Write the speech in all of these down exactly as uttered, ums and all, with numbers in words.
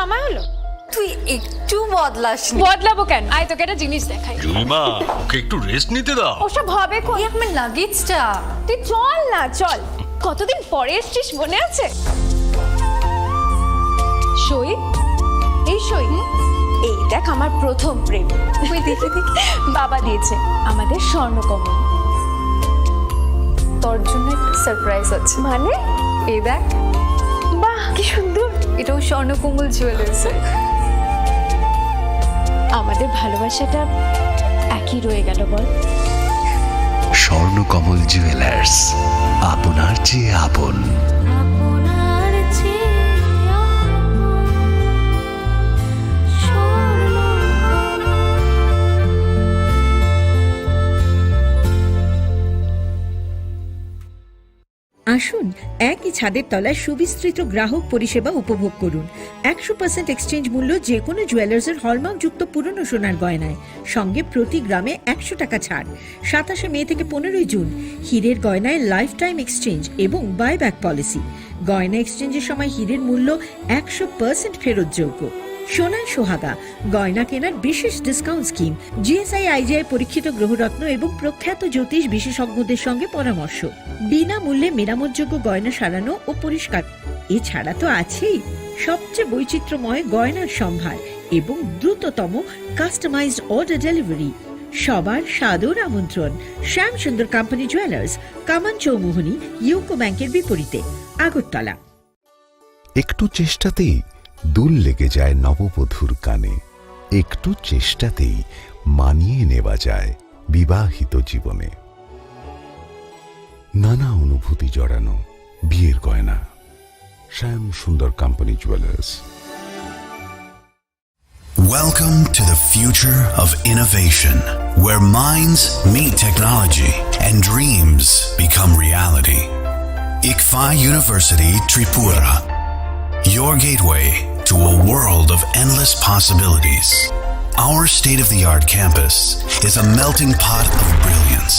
সময় হলো। তুই একটু বদলাস নি। বদলাবো কেন? আয়, তোকে একটা জিনিস দেখাই। জুলিমা, ওকে একটু রেস্ট নিতে দাও। ওসব হবে কোন? এই আমার লাগেজটা। তুই চল না, চল। কতদিন পরে এসছিস, মনে আছে? সই, এই সই। এই দেখ, আমার প্রথম প্রেম। ওই দেখে দেখে বাবা দিয়েছে আমাদের স্বর্ণকমল। তোর জন্য একটা সারপ্রাইজ আছে। মানে? এই দেখ। বাহ, কি সুন্দর। এটাও স্বর্ণকমল জুয়েলার্স। আমাদের ভালোবাসাটা একই রয়ে গেল, বল? স্বর্ণকমল জুয়েলার্স, আপনার চেয়ে আপন। আপনার চেয়ে আপন। আসুন, একই ছাদের তলায় সুবিস্তৃত গ্রাহক পরিষেবা উপভোগ করুন। একশো পার্সেন্ট এক্সচেঞ্জ মূল্য যে কোনো জুয়েলার্সের হলমার্কযুক্ত পুরনো সোনার গয়নায়, সঙ্গে প্রতি গ্রামে একশো টাকা ছাড়। সাতাশে মে থেকে পনেরোই জুন, হীরের গয়নায় লাইফ টাইম এক্সচেঞ্জ এবং বাইব্যাক পলিসি। গয়না এক্সচেঞ্জের সময় হীরের মূল্য একশো পার্সেন্ট ফেরতযোগ্য। সোনায় সোহাগা, গয়না কেনার বিশেষ ডিসকাউন্ট স্কিম, জিএসআই আইজিআই পরীক্ষিত গ্রহরত্ন এবং প্রখ্যাত জ্যোতিষ বিশেষজ্ঞদের সঙ্গে পরামর্শ। বিনামূল্যে মেরামতযোগ্য গয়না সারানো ও পরিষ্কার। এছাড়া তো আছেই সবচেয়ে বৈচিত্র্যময় গয়নার সম্ভার এবং দ্রুততম কাস্টমাইজড অর্ডার ডেলিভারি। সবার সাদর আমন্ত্রণ শ্যাম সুন্দর কোম্পানি জুয়েলার্স, কামান চৌমুহনী, ইউকো ব্যাংকের বিপরীতে, আগরতলা। একটু চেষ্টাতেই দুল লেগে যায় নববধূর কানে, একটু চেষ্টাতেই মানিয়ে নেওয়া যায় বিবাহিত জীবনে। নানা অনুভূতি জড়ানো বিয়ের গয়না। শ্যাম সুন্দর company jewellers. Welcome to the future of innovation, where minds meet technology and dreams become reality. ICFAI University Tripura, your gateway to a world of endless possibilities. Our state-of-the-art campus is a melting pot of brilliance,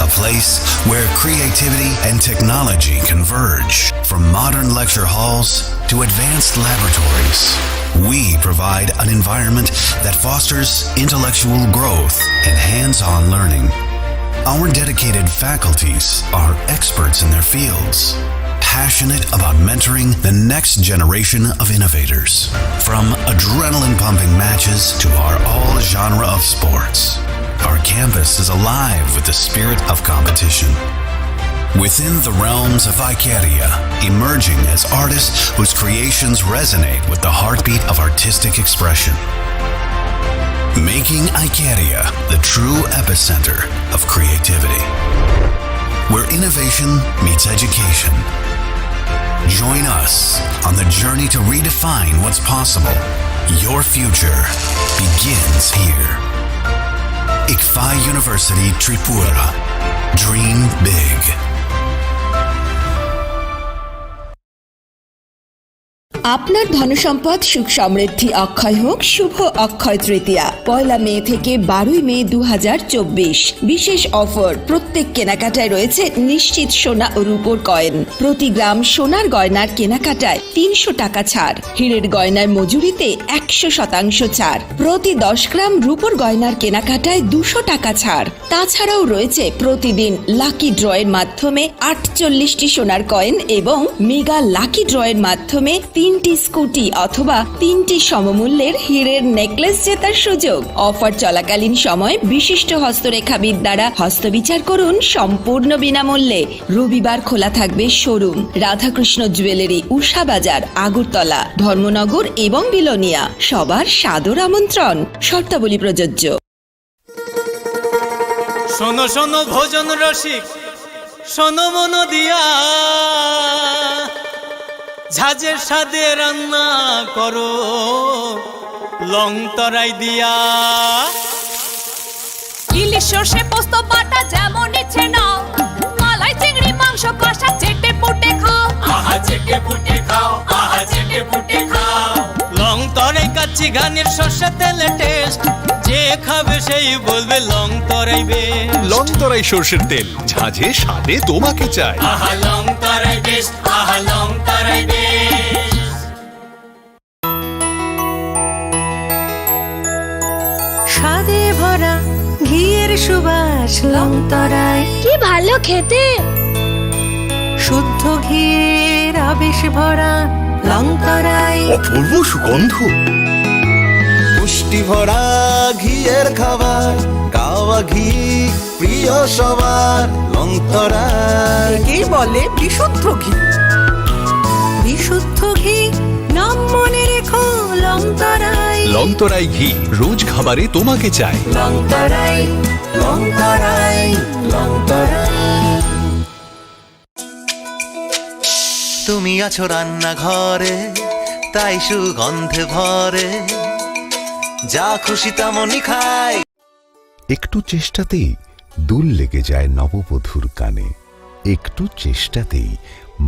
a place where creativity and technology converge, from modern lecture halls to advanced laboratories. We provide an environment that fosters intellectual growth and hands-on learning. Our dedicated faculties are experts in their fields, passionate about mentoring the next generation of innovators. From adrenaline-pumping matches to our all-genre of sports, our campus is alive with the spirit of competition. Within the realms of Icaria, emerging as artists whose creations resonate with the heartbeat of artistic expression. Making Icaria the true epicenter of creativity, where innovation meets education. Join us on the journey to redefine what's possible. Your future begins here. ICFAI University Tripura. Dream big. আপনার ধনসম্পদ সুখ সমৃদ্ধি অক্ষয় হোক শুভ অক্ষয় তৃতীয়া, পয়লা মে থেকে বারোই মে দু হাজার চব্বিশ। বিশেষ অফার, প্রত্যেক কেনাকাটায় রয়েছে নিশ্চিত সোনা ও রূপোর কয়েন। প্রতি গ্রাম সোনার গয়নার কেনাকাটায় তিনশো টাকা ছাড়, হীরের গয়নার মজুরিতে একশো শতাংশ ছাড়, প্রতি দশ গ্রাম রূপোর গয়নার কেনাকাটায় দুশো টাকা ছাড়। তাছাড়াও রয়েছে প্রতিদিন লাকি ড্রয়ের মাধ্যমে আটচল্লিশটি সোনার কয়েন এবং মেগা লাকি ড্রয়ের মাধ্যমে তিনটি স্কুটি অথবা তিনটি সমমূল্যের হীরের নেকলেস জেতার সুযোগ। অফার চলাকালীন সময় বিশিষ্ট হস্তরেখাবিদ দ্বারা হস্তবিচার করুন সম্পূর্ণ বিনামূল্যে। রবিবার খোলা থাকবে শোরুম, রাধাকৃষ্ণ জুয়েলারি, উষা বাজার, আগরতলা, ধর্মনগর এবং বিলোনিয়া। সবার সাদর আমন্ত্রণ। শর্তাবলী প্রযোজ্য। শোনো শোনো ভোজন রসিক, শোনো মন দিয়া, ঝাঁঝের স্বাদে রান্না করো লং তরাই দিয়া। ইলিশ সর্ষে পোস্ত বাটা যেমন ইচ্ছে নাও, মালাই চিংড়ি মাংস কষা চেটে পুটে খাও। আহা চেটে পুটে খাও, আহা চেটে পুটে খাও। লং তরাই কাচ্চি ঘানির সর্ষে তেলে টেস্ট, যে খাবে সেই বলবে Longtharai best. Longtharai সর্ষের তেল, ঝাঁঝে স্বাদে তোমাকে চাই। আহা লং তরাই বেস্ট, আহা লং তরাই বেস্ট। ভরা ঘিয়ের সুবাস লংতরাই। কি ভালো খেতে। শুদ্ধ ঘিয়ের আবেশ ভরা লংতরাই। অপূর্ব সুগন্ধ। পুষ্টি ভরা ঘিয়ের খাবার, কাওয়া ঘি প্রিয় সবার, লংতরাই। একেই বলে বিশুদ্ধ ঘি। বিশুদ্ধ ঘি, নাম মনে রেখো, লংতরাই। লংতরাই ঘি, রোজ খাবারে তোমাকে চাই। লংতরাই, লংতরাই, লংতরাই। তুমি আছো রান্নাঘরে, তাই সুগন্ধে ভরে, যা খুশি তেমনই খাই। একটু চেষ্টাতেই দুল লেগে যায় নববধূর কানে, একটু চেষ্টাতেই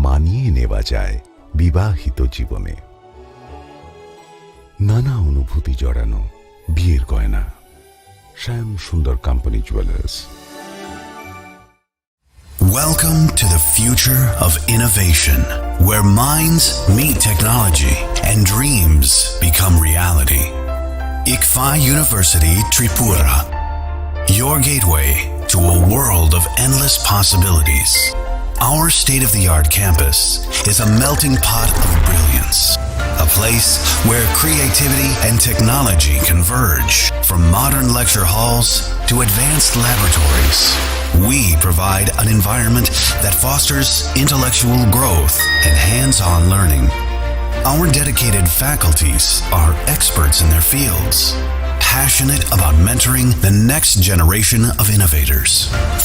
মানিয়ে নেওয়া যায় বিবাহিত জীবনে। নানা অনুভূতি জড়ানো বিয়ের গয়না। শ্যাম সুন্দর company jewellers. Welcome to the future of innovation, where minds meet technology and dreams become reality. Ikfa University Tripura, your gateway to a world of endless possibilities. Our state-of-the-art campus is a melting pot of brilliance, a place where creativity and technology converge. From modern lecture halls to advanced laboratories, we provide an environment that fosters intellectual growth and hands-on learning. Our dedicated faculties are experts in their fields, passionate about mentoring the next generation of innovators.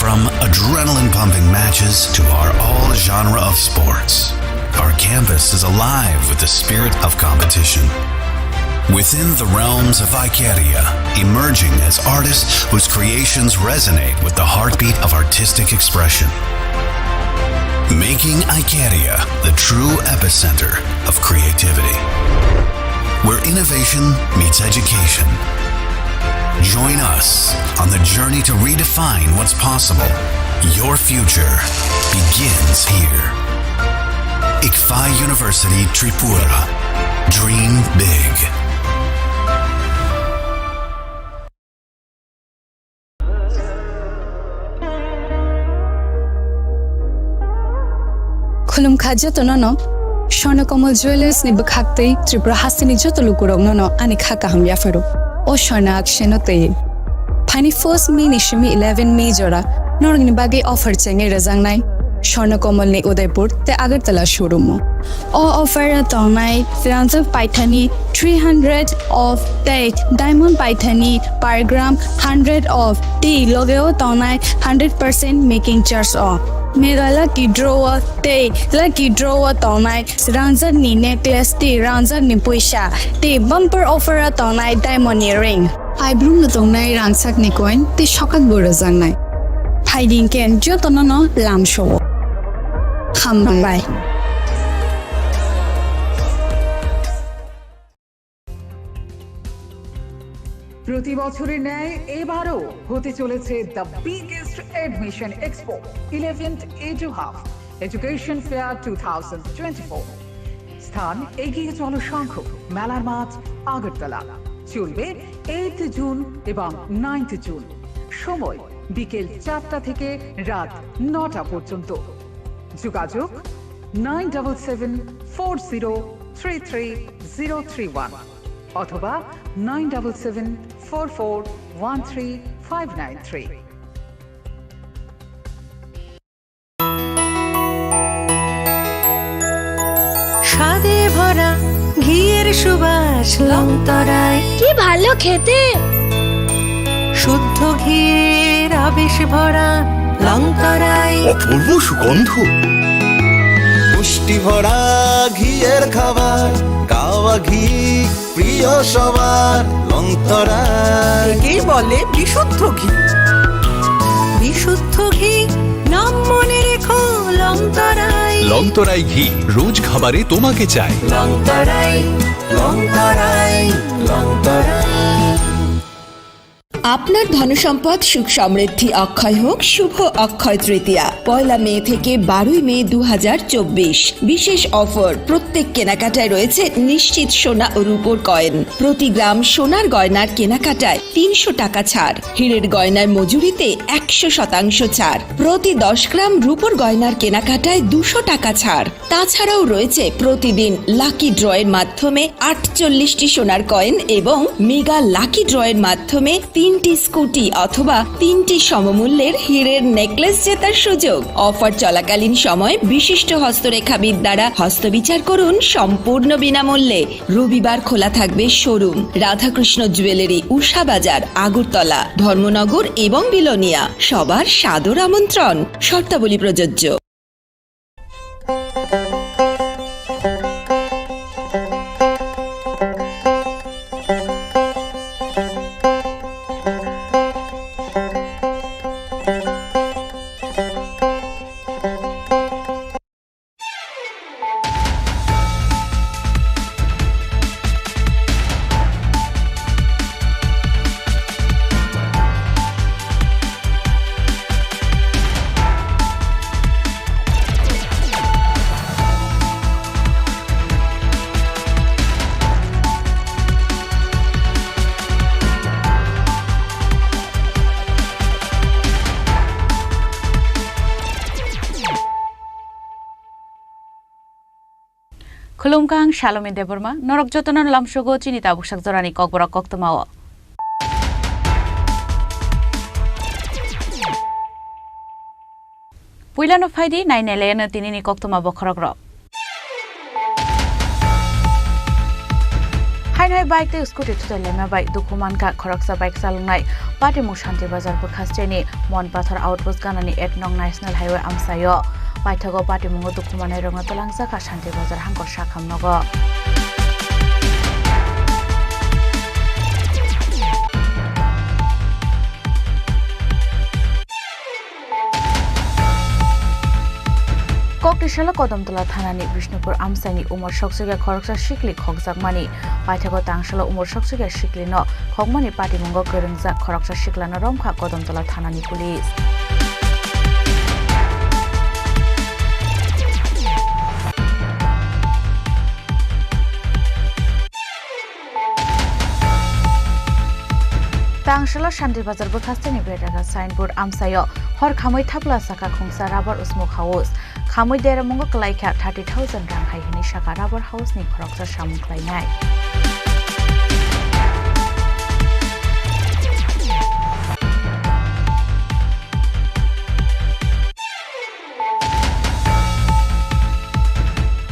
From adrenaline-pumping matches to our all-genre of sports, our campus is alive with the spirit of competition. Within the realms of Icaria, emerging as artists whose creations resonate with the heartbeat of artistic expression. Making Icaria the true epicenter of creativity, where innovation meets education. Join us on the journey to redefine what's possible. Your future begins here. Ikfa University Tripura. Dream big. Khulumkha jotono no Swarnakammal Jewellers ni bwkhaktwi Tripura hasteni joto lukurokno no ani kha kaham yapharo. O Swarna Akshaino twi. Phaini first May ni simi eleven May jora norokni bagwi offer chengwi rwjaknai Swarnakammal ni Udaipur tei Agartala showroom o. O offer o tongnai rangjak paithani three hundred of tei diamond paithani per gram hundred of tei loge o tongnai hundred percent making charge o. Mega lucky draw o tei lucky draw o tongnai rangjak ni necklace tei rangjak ni puisa tei bumper offer o tongnai diamond ni ring. Paibrumno tongnai rangchakni coin tei sokakbo rwjaknai. Phaidi hwnkhe jotono no lam soo. Hambai. প্রতি বছরের ন্যায় এবারও হতে চলেছে the biggest admission expo, eleventh Edu Hub Education Fair two thousand twenty-four। স্থান এগিয়ে চলো সংঘ, মেলার মাঠ, আগরতলা। চলবে এইট জুন এবং নাইন্থ জুন। সময় বিকেল চারটা থেকে রাত নটা পর্যন্ত। যোগাযোগ nine double seven four zero three three zero three one অথবা nine double seven four four one three five nine three. স্বাদে ভরা ঘিয়ের সুবাস লংতরাই। কি ভালো খেতে। শুদ্ধ ঘিয়ের আবেশ ভরা লংতরাই। অপূর্ব সুগন্ধ। পুষ্টি ভরা ঘিয়ের খাবার, কাওয়া ঘি প্রিয় সবার, লংতরাই। একেই বলে বিশুদ্ধ ঘি। বিশুদ্ধ ঘি, নাম মনে রেখো, লংতরাই। লংতরাই ঘি, রোজ খাবারে তোমাকে চাই। লংতরাই, লংতরাই, লংতরাই। আপনার ধনসম্পদ সুখ সমৃদ্ধি অক্ষয় হোক শুভ অক্ষয় তৃতীয়া, পয়লা মে থেকে বারোই মে দু হাজার চব্বিশ। বিশেষ অফার, প্রত্যেক কেনাকাটায় রয়েছে নিশ্চিত সোনা ও রূপোর কয়েন। প্রতি গ্রাম সোনার গয়নার কেনাকাটায় তিনশো টাকা ছাড়, হীরের গয়নার মজুরিতে একশো শতাংশ ছাড়, প্রতি দশ গ্রাম রূপোর গয়নার কেনাকাটায় দুশো টাকা ছাড়। তাছাড়াও রয়েছে প্রতিদিন লাকি ড্রয়ের মাধ্যমে আটচল্লিশটি সোনার কয়েন এবং মেগা লাকি ড্রয়ের মাধ্যমে তিনটি স্কুটি অথবা তিনটি সমমূল্যের হীরের নেকলেস জেতার সুযোগ। অফার চলাকালীন সময় বিশিষ্ট হস্তরেখাবিদ দ্বারা হস্তবিচার করুন সম্পূর্ণ বিনামূল্যে। রবিবার খোলা থাকবে শোরুম। রাধাকৃষ্ণ জুয়েলারি, উষা বাজার, আগরতলা, ধর্মনগর এবং বিলোনিয়া। সবার সাদর আমন্ত্রণ। শর্তাবলী প্রযোজ্য। Khulumkha, ang Salome Debbarma, norok jotono lamsogo chini tabuksak jorani kokborok koktwmao. Puilano phaidi, nainailaino tinini koktwma bokhorokrok. Haino hai bike tei scooty thutai laima bai dukhu mankha khoroksa bike chaloknai. Patimung Shanti Bazar bwkhasteni Mon Pathor outpost ganani ek nong National Highway amchaio. Paithago patimungo dukhu manai rokno twlangjak kha Shanti Bazar hangkor sakham nogo. Koktisalo Kodomtola thanani Bishnupur amchaini umor soksokya khoroksa sikli khokjakmani. Paithago tangsalo umor soksokya siklino khokmani patimungo kwrwngjak khoroksa siklano romkha Kodomtola thanani police. Tangsalo Shanti Bazar bwkhasteni Betaka signboard amchaio hor khamwi thapla saka khungsa rubber smoke house. Khamwi deramungo kwlaikha thirty thousand rang hai hwnwi saka rubber house ni khoroksa samung khlainai.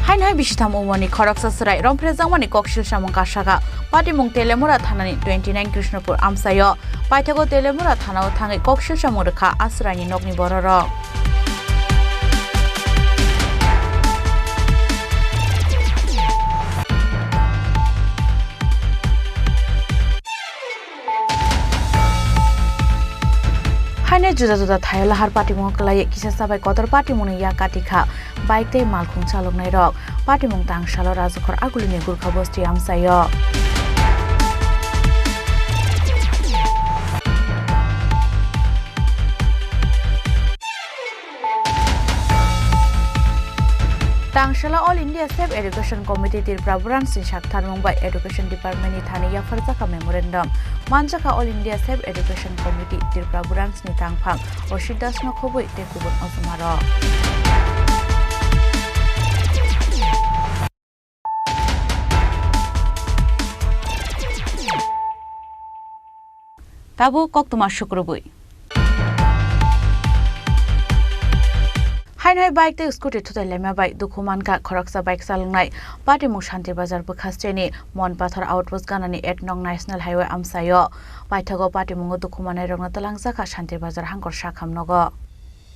Haino hai bisitham umorni khoroksa chwrai romphrejakmani koksil samung kasakha. Patimung Telemura thanani twenty nine Krishnapur amchaio. Paithago Telemura thanao thangwi koksil samung rwkha a chwraini nokni bororok. Haino juda juda thaio lahar patimungo kwlaiwi kisa chabai kotor patimungni yak kati kha bike tei malkhung chaloknairok. Patimung tangsalo Rajakhor Agulini Gurkha Bosti amchaio. Tangsala All India Self Education Committee Tripura Branch ni saktharmung bai Education Department ni thani yapharjakha memorandum. Manjakha All India Self Education Committee Tripura Branch ni tangphang Oshit Das no khobwi tei kubun ojomarok. Tabuk koktwma sukrubwi. Haino hai bike tei scooty thutai laima bai dukhu mankha khoroksa bike chaloknai. Patimung Shanti Bazar bwkhasteni Mon Pathor outpost ganani ek nong National Highway amchaio. Paithago patimungo dukhu manai rokno twlangjakha Shanti Bazar hangkor sakham nogo.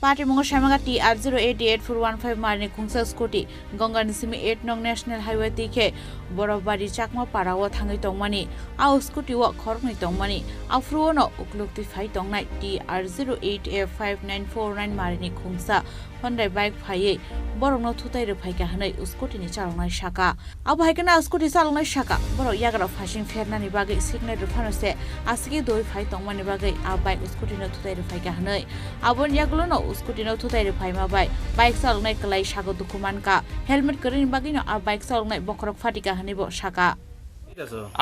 Patimungo Saimaga T R zero eight eight four one five marini khungsa scooty Gongani simi eight nong National Highway twi khe Borobari Chakma para o thangwi tongmani. A scooty o khoroknwi tongmani. Aphuru ono ukluk twi phai tongnai T R zero eight F five nine four nine marini khungsa Hyundai bike phaiwi borokno thutai rwphaikha hwnwi scooty ni chaloknai sakha. Abo hai kheno scooty chaloknai sakha, borok yagra phasing phernani bagwi signal rwphano se aswkhe dui phai tongmani bagwi a bike scooty no thutai rwphaikha hwnwi. Aboni yagulo no scooty no thutai rwphaima bai bike chaloknai kwlai sago dukhu mankha. Helmet kwrwini bagwi no a bike chaloknai bokhorok phatikha hwnwi bo sakha.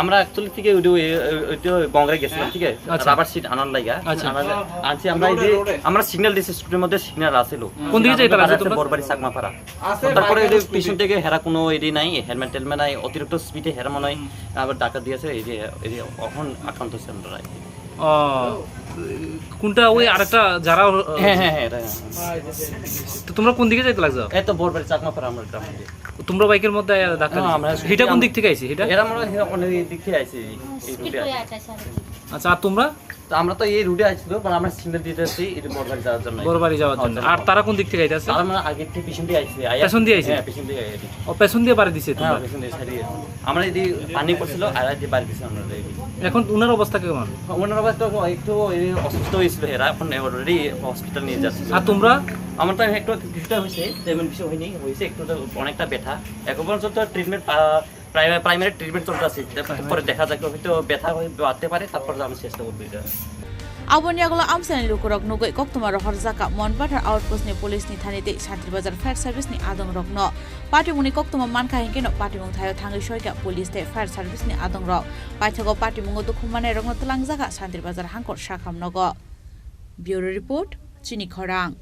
আমরা অ্যাকচুয়ালি থেকে ওই, ওই, ওই তো গঙ্গায় গেছিলাম, হ্যাঁ? ঠিক আছে? আচ্ছা। রাবার শিট আনার লাগা। আচ্ছা। আনার, আনছি আমরা এই যে, রোডে, রোডে। আমরা সিগন্যাল দিছি, স্কুটির মধ্যে সিগন্যাল আছিল। কোন দিকে যাইতে লাগছে তোমরা? বরবাড়ি চাকমাপাড়া। আছে, ওটার পরে বাইকে ওই যে পিছন থেকে হেরা কোনো এডি নাই, হেলমেট টেলমেট নাই, অতিরিক্ত স্পিডে হেরা মনে হয় আবার ডাকা দিয়েছে, এই যে, এই যে এখন আক্রান্ত হচ্ছে আমরা আর কি। ও, কোনটা ওই আরেকটা যারা, হ্যাঁ, হ্যাঁ, হ্যাঁ, এটা, হ্যাঁ। তো তোমরা কোন দিকে যাইতে লাগছো? এই তো বরবাড়ি চাকমাপাড়া আমার গ্রাম থেকে। তোমরা বাইকের মধ্যে আয়া ধাক্কা হ্যাঁ, দিছো? আমরা এটা কোন দিক থেকে আইছে এটা? এরা মনে হয় অনেক দিক থেকে আইছে, এই, এই রুটে আইছে। আচ্ছা, আর তোমরা? তো আমরা তো এই রুটে আইছি তো, মানে আমরা সিগন্যাল দিতে আসছি, এটা বড়বাড়ি যাওয়ার জন্য। বড়বাড়ি যাওয়ার জন্য। আর তারা কোন দিক থেকে আইতাছে? তারা মানে আগে থেকে পিছন দিয়ে আইছে, আয়া-, পেছন দিয়ে আইছে? হ্যাঁ, পিছন দিয়ে আইছে। ও, পেছন দিয়ে বাড়ি দিছে হ্যাঁ, তোমরা? পেছন দিয়ে সাইডে। আমরা এই যে পানি পড়ছিল, আর এই যে বাড়ি দিছে আমরা এই যে। এখন ওনার অবস্থা কেমন? ওনার অবস্থা তো একটু এই অসুস্থ হয়েছিল এরা, এখন already হসপিটাল নিয়ে যাচ্ছে। আর তোমরা? আমার তো একটু কিছুটা হয়েছে, তেমন কিছু হয়নি, হয়েছে একটু তো অনেকটা ব্যথা। এখন পর্যন্ত ট্রিটমেন্ট, আহ, প্রাইমারি, প্রাইমারি ট্রিটমেন্ট চলতে আছে। পরে দেখা যাক, হয়তো ব্যথা হয়ে বাড়তে পারে, তারপর আমি চেষ্টা করবো এটা। Aboni yagulo amchaini lukurok nugwi koktwma rohorjakha Monbathar outpost ni police ni thani tei Santri Bazar fire service ni adong rokno. Patimungni koktwma mankha hinkhe no patimung thaio thangwi soikha police tei fire service ni adong rok. Paithago patimungo dukhu manai rokno twlangjakha Santri Bazar hangkor sakham nogo. Bureau report, Chini Khorang.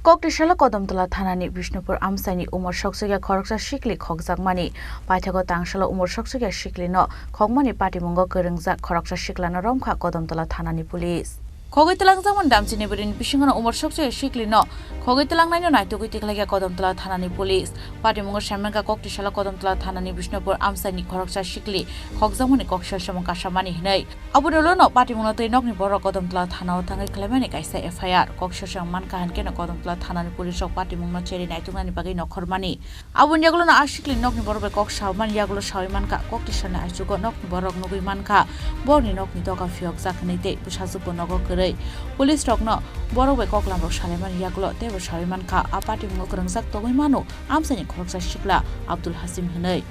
Koktisalo Kodomtola thanani Bishnupur amchaini umor sokchukya khoroksa sikli khokjakmani. Paithago tangsalo umor sokchukya siklino khokmani patimungo kwrwngjak khoroksa siklano romkha Kodomtola thanani police. Khogwi twlangjakmani damchini bwrwini bisingono umor sokchukya siklino khogwi twlangnaino naitugwi tikhlaikha Kodomtola thanani police. Patimungo saimankha Koktisalo Kodomtola thanani Bishnupur amchaini khoroksa sikli khokjakmani kok selsamung kasamani hinwi. Aboni ulo no patimungno tei nokni borok Kodomtola thanao thangwi khlaimani kaisa F I R. Kok selsamung mankha hinkhe no Kodomtola thanani police rok patimungno cherwi naituknani bagwi nokhormani. Aboni yagulo no a sikli nokni borok bai kok samani yagulo sawi mankha, Koktisalni aichugo nokni borok nugwi mankha borokni nokni doga phiyokjak hinwi tei bwsajwkbo nogo kwrwi. Police rokno borok bai koklam rok salaimani yagulo teibo sawi mankha a patimungo kwrwngjak tongwi mano amchaini khoroksa sikla Abdul Hasim hinwi.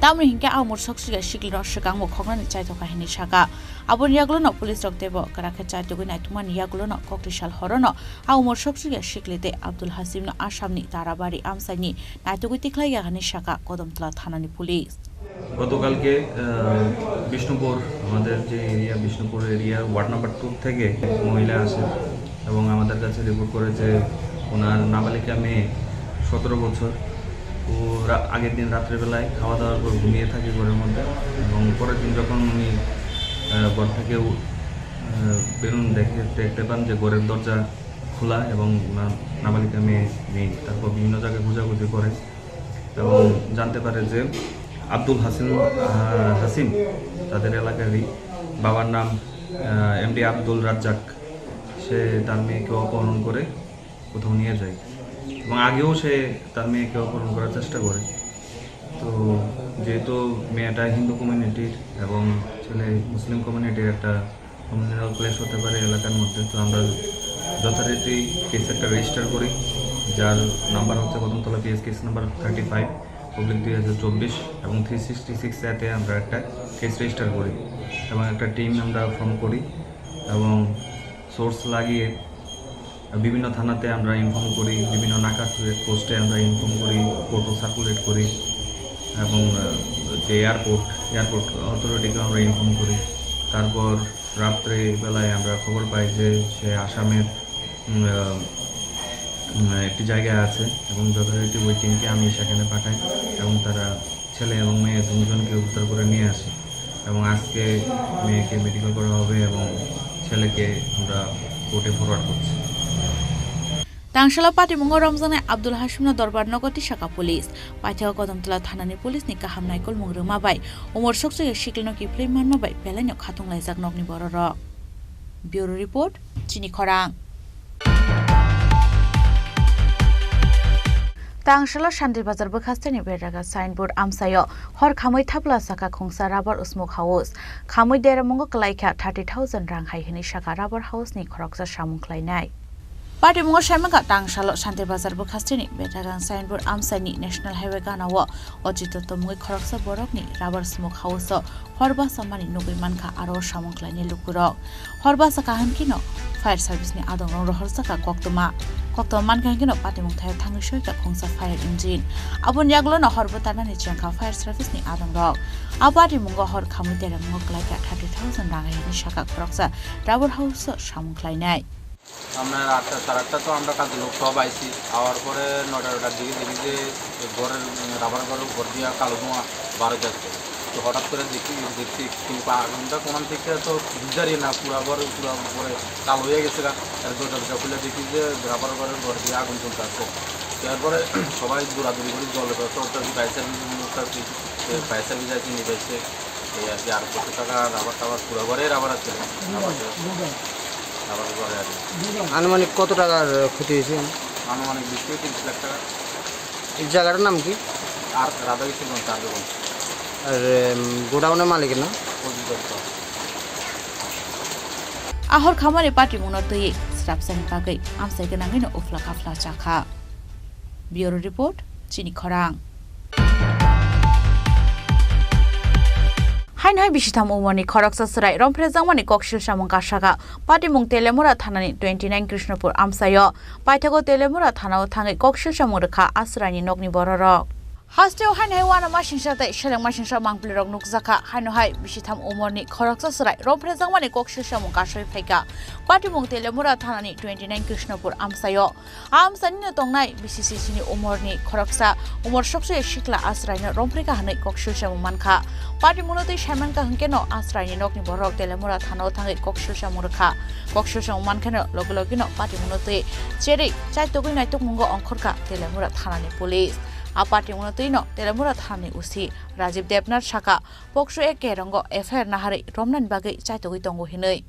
Tamoni hinkhe a umor sokchukya siklino swkangbo khoknani chaithokha hinwi sakha. Aboni yagulono police rok teibo kwrak khe chaithogwi naitukmani yagulono Koktisal horono a umor sokchukya sikli tei Abdul Hasimno Assamni Tarabari amchaini naitugwi tikhlaiya hinwi sakha Kodomtola thanani police. গতকালকে, আহ, বিষ্ণুপুর, আমাদের যে area, Bishnupur area ward number two থেকে এক মহিলা আসে এবং আমাদের কাছে রিপোর্ট করে যে ওনার নাবালিকা মেয়ে, সতেরো বছর, ও রা-, আগের দিন রাত্রেবেলায় খাওয়া দাওয়ার পর ঘুমিয়ে থাকে ঘরের মধ্যে এবং পরের দিন যখন উনি, আহ, ঘর থেকে উ-, আহ, বেরোন, দেখে, দেখতে পান যে ঘরের দরজা খোলা এবং ওনার নাবালিকা মেয়ে নেই। তারপর বিভিন্ন জায়গায় খোঁজাখুঁজি করে এবং জানতে পারে যে আব্দুল হাসিম, আহ, হাসিম তাদের এলাকারই, বাবার নাম, আহ, এমডি আব্দুল রাজ্জাক, সে তার মেয়েকে অপহরণ করে কোথাও নিয়ে যায় এবং আগেও সে তার মেয়েকে অপহরণ করার চেষ্টা করে। তো যেহেতু মেয়েটা হিন্দু কমিউনিটির এবং ছেলে মুসলিম কমিউনিটির একটা কমিউনাল ক্লেশ হতে পারে এলাকার মধ্যে, তো আমরা যথারীতি কেস একটা রেজিস্টার করি, যার নাম্বার হচ্ছে Kadamtala PS case number thirty five oblique দুই হাজার চব্বিশ এবং থ্রি সিক্সটি সিক্স এতে আমরা একটা কেস রেজিস্টার করি এবং একটা টিম আমরা ফর্ম করি এবং সোর্স লাগিয়ে বিভিন্ন থানাতে আমরা ইনফর্ম করি, বিভিন্ন নাকা পোস্টে আমরা ইনফর্ম করি, কোর্টও সার্কুলেট করি এবং, আহ, যে এয়ারপোর্ট, এয়ারপোর্ট অথরিটিকেও আমরা ইনফর্ম করি। তারপর রাত্রে বেলায় আমরা খবর পাই যে সে আসামের, উম, আহ, উম, একটি জায়গায় আছে এবং যথারীতি ওই টিমকে আমি সেখানে পাঠাই এবং তারা ছেলে এবং মেয়ে দুজনকে উদ্ধার করে নিয়ে আসে এবং আজকে মেয়েকে মেডিকেল করা হবে এবং ছেলেকে আমরা কোর্টে ফরওয়ার্ড করছি। Tangsalo patimungo romjaknai Abdul Hasimno dorbar nogo tisakha police. Paithago Kodomtola thanani police ni kaham naikolmung rwma bai umor sokchaya siklino kiphilwi manma bai belaino khatung laijak nokni bororok. Bureau Report, Chini Khorang. Tangsalo Shanti Bazar bwkhasteni beraga signboard amsaio hor khamwi thapla saka khungsa rubber smoke house. Khamwi deramungo kwlaikha thirty thousand rang hai hwnwi saka rubber house ni khoroksa samung khlainai. Patimungo saimankha tangsalo Shanti Bazar bwkhasteni beraga signboard amsaini National Highway ganao o chito tomungwi khoroksa borokni rubber smoke house o hor basa mani nugwi mankha aro samung khlainai lukurok. Hor basa kaham kheno fire service ni adongrok rohorjakha koktwma. Koktwma mankha hwnkhe no patimung thaio thangwi soikha khungsa fire engine. Aboni yagulo no hor bwtarnani chengkha fire service ni adongrok. A patimungo hor khamwi deramungo kwlaikha thirty thousand rang hwnwi saka khoroksa rubber house o samung khlainai. আপনার আটটা, সাড়ে আটটা তো আমরা কাজের লোক সব আইছি। আওয়ার পরে নয়টা, নয়টার দিকে দেখি যে ঘরের, উম, রাবার ঘরের ঘর দিয়া কালো ধোঁয়া বার হইতে আসছে। তো হঠাৎ করে দেখি, দেখছি কিন্তু আগুনটা কোন থেকে তো বুঝারই না, পুরা ঘর পুরা উপরে কালো হয়ে গেছে গা। আর দরজা টরজা খুলে দেখি যে রাবার ঘরের ঘর দিয়ে আগুন জ্বলতে আসছে। তো এরপরে সবাই দৌড়াদৌড়ি করে জলে তো, তো, তো, fire service, fire service, fire service আছে, নিয়ে যাচ্ছে। এই আর কি, আর কত টাকা রাবার টাবার পুরো ঘরে রাবার আছে। রাবার, রাবার ঘরে আর কি। আনুমানিক কত টাকার ক্ষতি হয়েছে? আনুমানিক বিশ থেকে তিরিশ লাখ টাকা। এই জায়গাটার নাম কি? আর রাধাকৃষ্ণগঞ্জ, চারগঞ্জ। আর, উম, গোডাউনের মালিকের নাম? অজিত Dutta. Ahor khamani patimungno twi srapsani bagwi amchai gwnangwino uphla kaphla chakha. Bureau Report, Chini Khorang. Haino hai bisitham umorni khoroksa chwrai romphrejakmani koksil samung kasaka patimung Telemura thanani twenty nine Krishnapur amchaio paithago Telemura thanao thangwi koksil samung rwkha a chwraini nokni bororok. Hasteo haino hai uanamasingcha tei selengmasingcha mangpilirok nukjakha. Haino hai bisitham umorni khoroksa chwrai romphrejakmani koksil samung kasui phaikha patimung Telemura thanani twenty nine Krishnapur amchaio. A amchaini no tongnai B C C C ni umorni khoroksa umor soksoya sikla a chwraino romphrekha hwnwi koksil samung mankha. Patimungno twi saimankha hwnkhe no a chwraini nokni borok Telemura thanao thangwi koksil samung rwkha. Koksil samung mankheno logi logino patimungno twi cherwi chaitogwi naitukmungo ongkhorkha Telemura thanani police. A patimungno twino Telemura thanani O C Rajiv Debnath saka, Pokso Act kerongo F I R naharwi romnani bagwi chaitogwi tongo hinwi.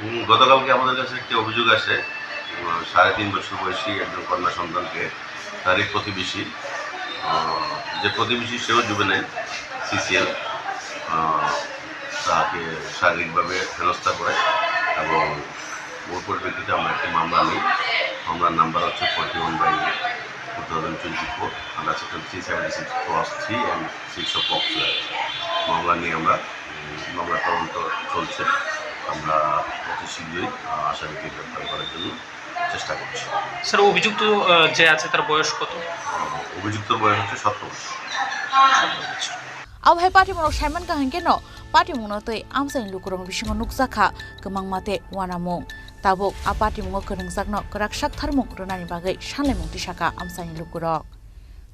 উম, গতকালকে আমাদের কাছে একটি অভিযোগ আসে, উম, সাড়ে তিন বছর বয়সী একজন কন্যা সন্তানকে তারই প্রতিবেশী, আহ, যে প্রতিবেশী সেও জুবেনাইল, সিসিএল, আহ, তাকে শারীরিকভাবে হেনস্থা করে এবং ওর পরিপ্রেক্ষিতে আমরা একটি মামলা নিই। মামলার নাম্বার হচ্ছে forty one by two thousand twenty four, under section three seventy six clause three and six of POCSO act. মামলা নিয়ে আমরা, উম, মামলার তদন্ত চলছে। আমরা অতি শীঘ্রই, আহ, আসামিকে গ্রেপ্তার করার জন্য চেষ্টা করছি। স্যার, অভিযুক্ত, আহ, যে আছে, তার বয়স কত? আহ, অভিযুক্তর বয়স হচ্ছে সতেরো বছর। Abo hai patimungno saimankha hwnkhe no patimungno twi amchaini lukurokni bisingo nukjakha kwmangma tei uanamung. Tabuk a patimungo kwrwngjakno kwrak saktharmung rwnani bagwi sanlaimung tisakha amchaini lukurok.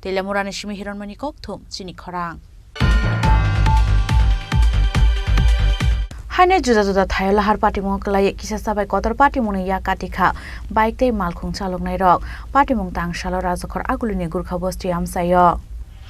Telemurani simi Hironmoni Kokthum, Chini Khorang. Haino juda juda thaio lahar patimungo kwlaiwi kisa chabai kotor patimungni yak katikha bike tei malkhung chaloknairok. Patimung tangsalo Rajakhor Agulini Gurkha Bosti amchaio.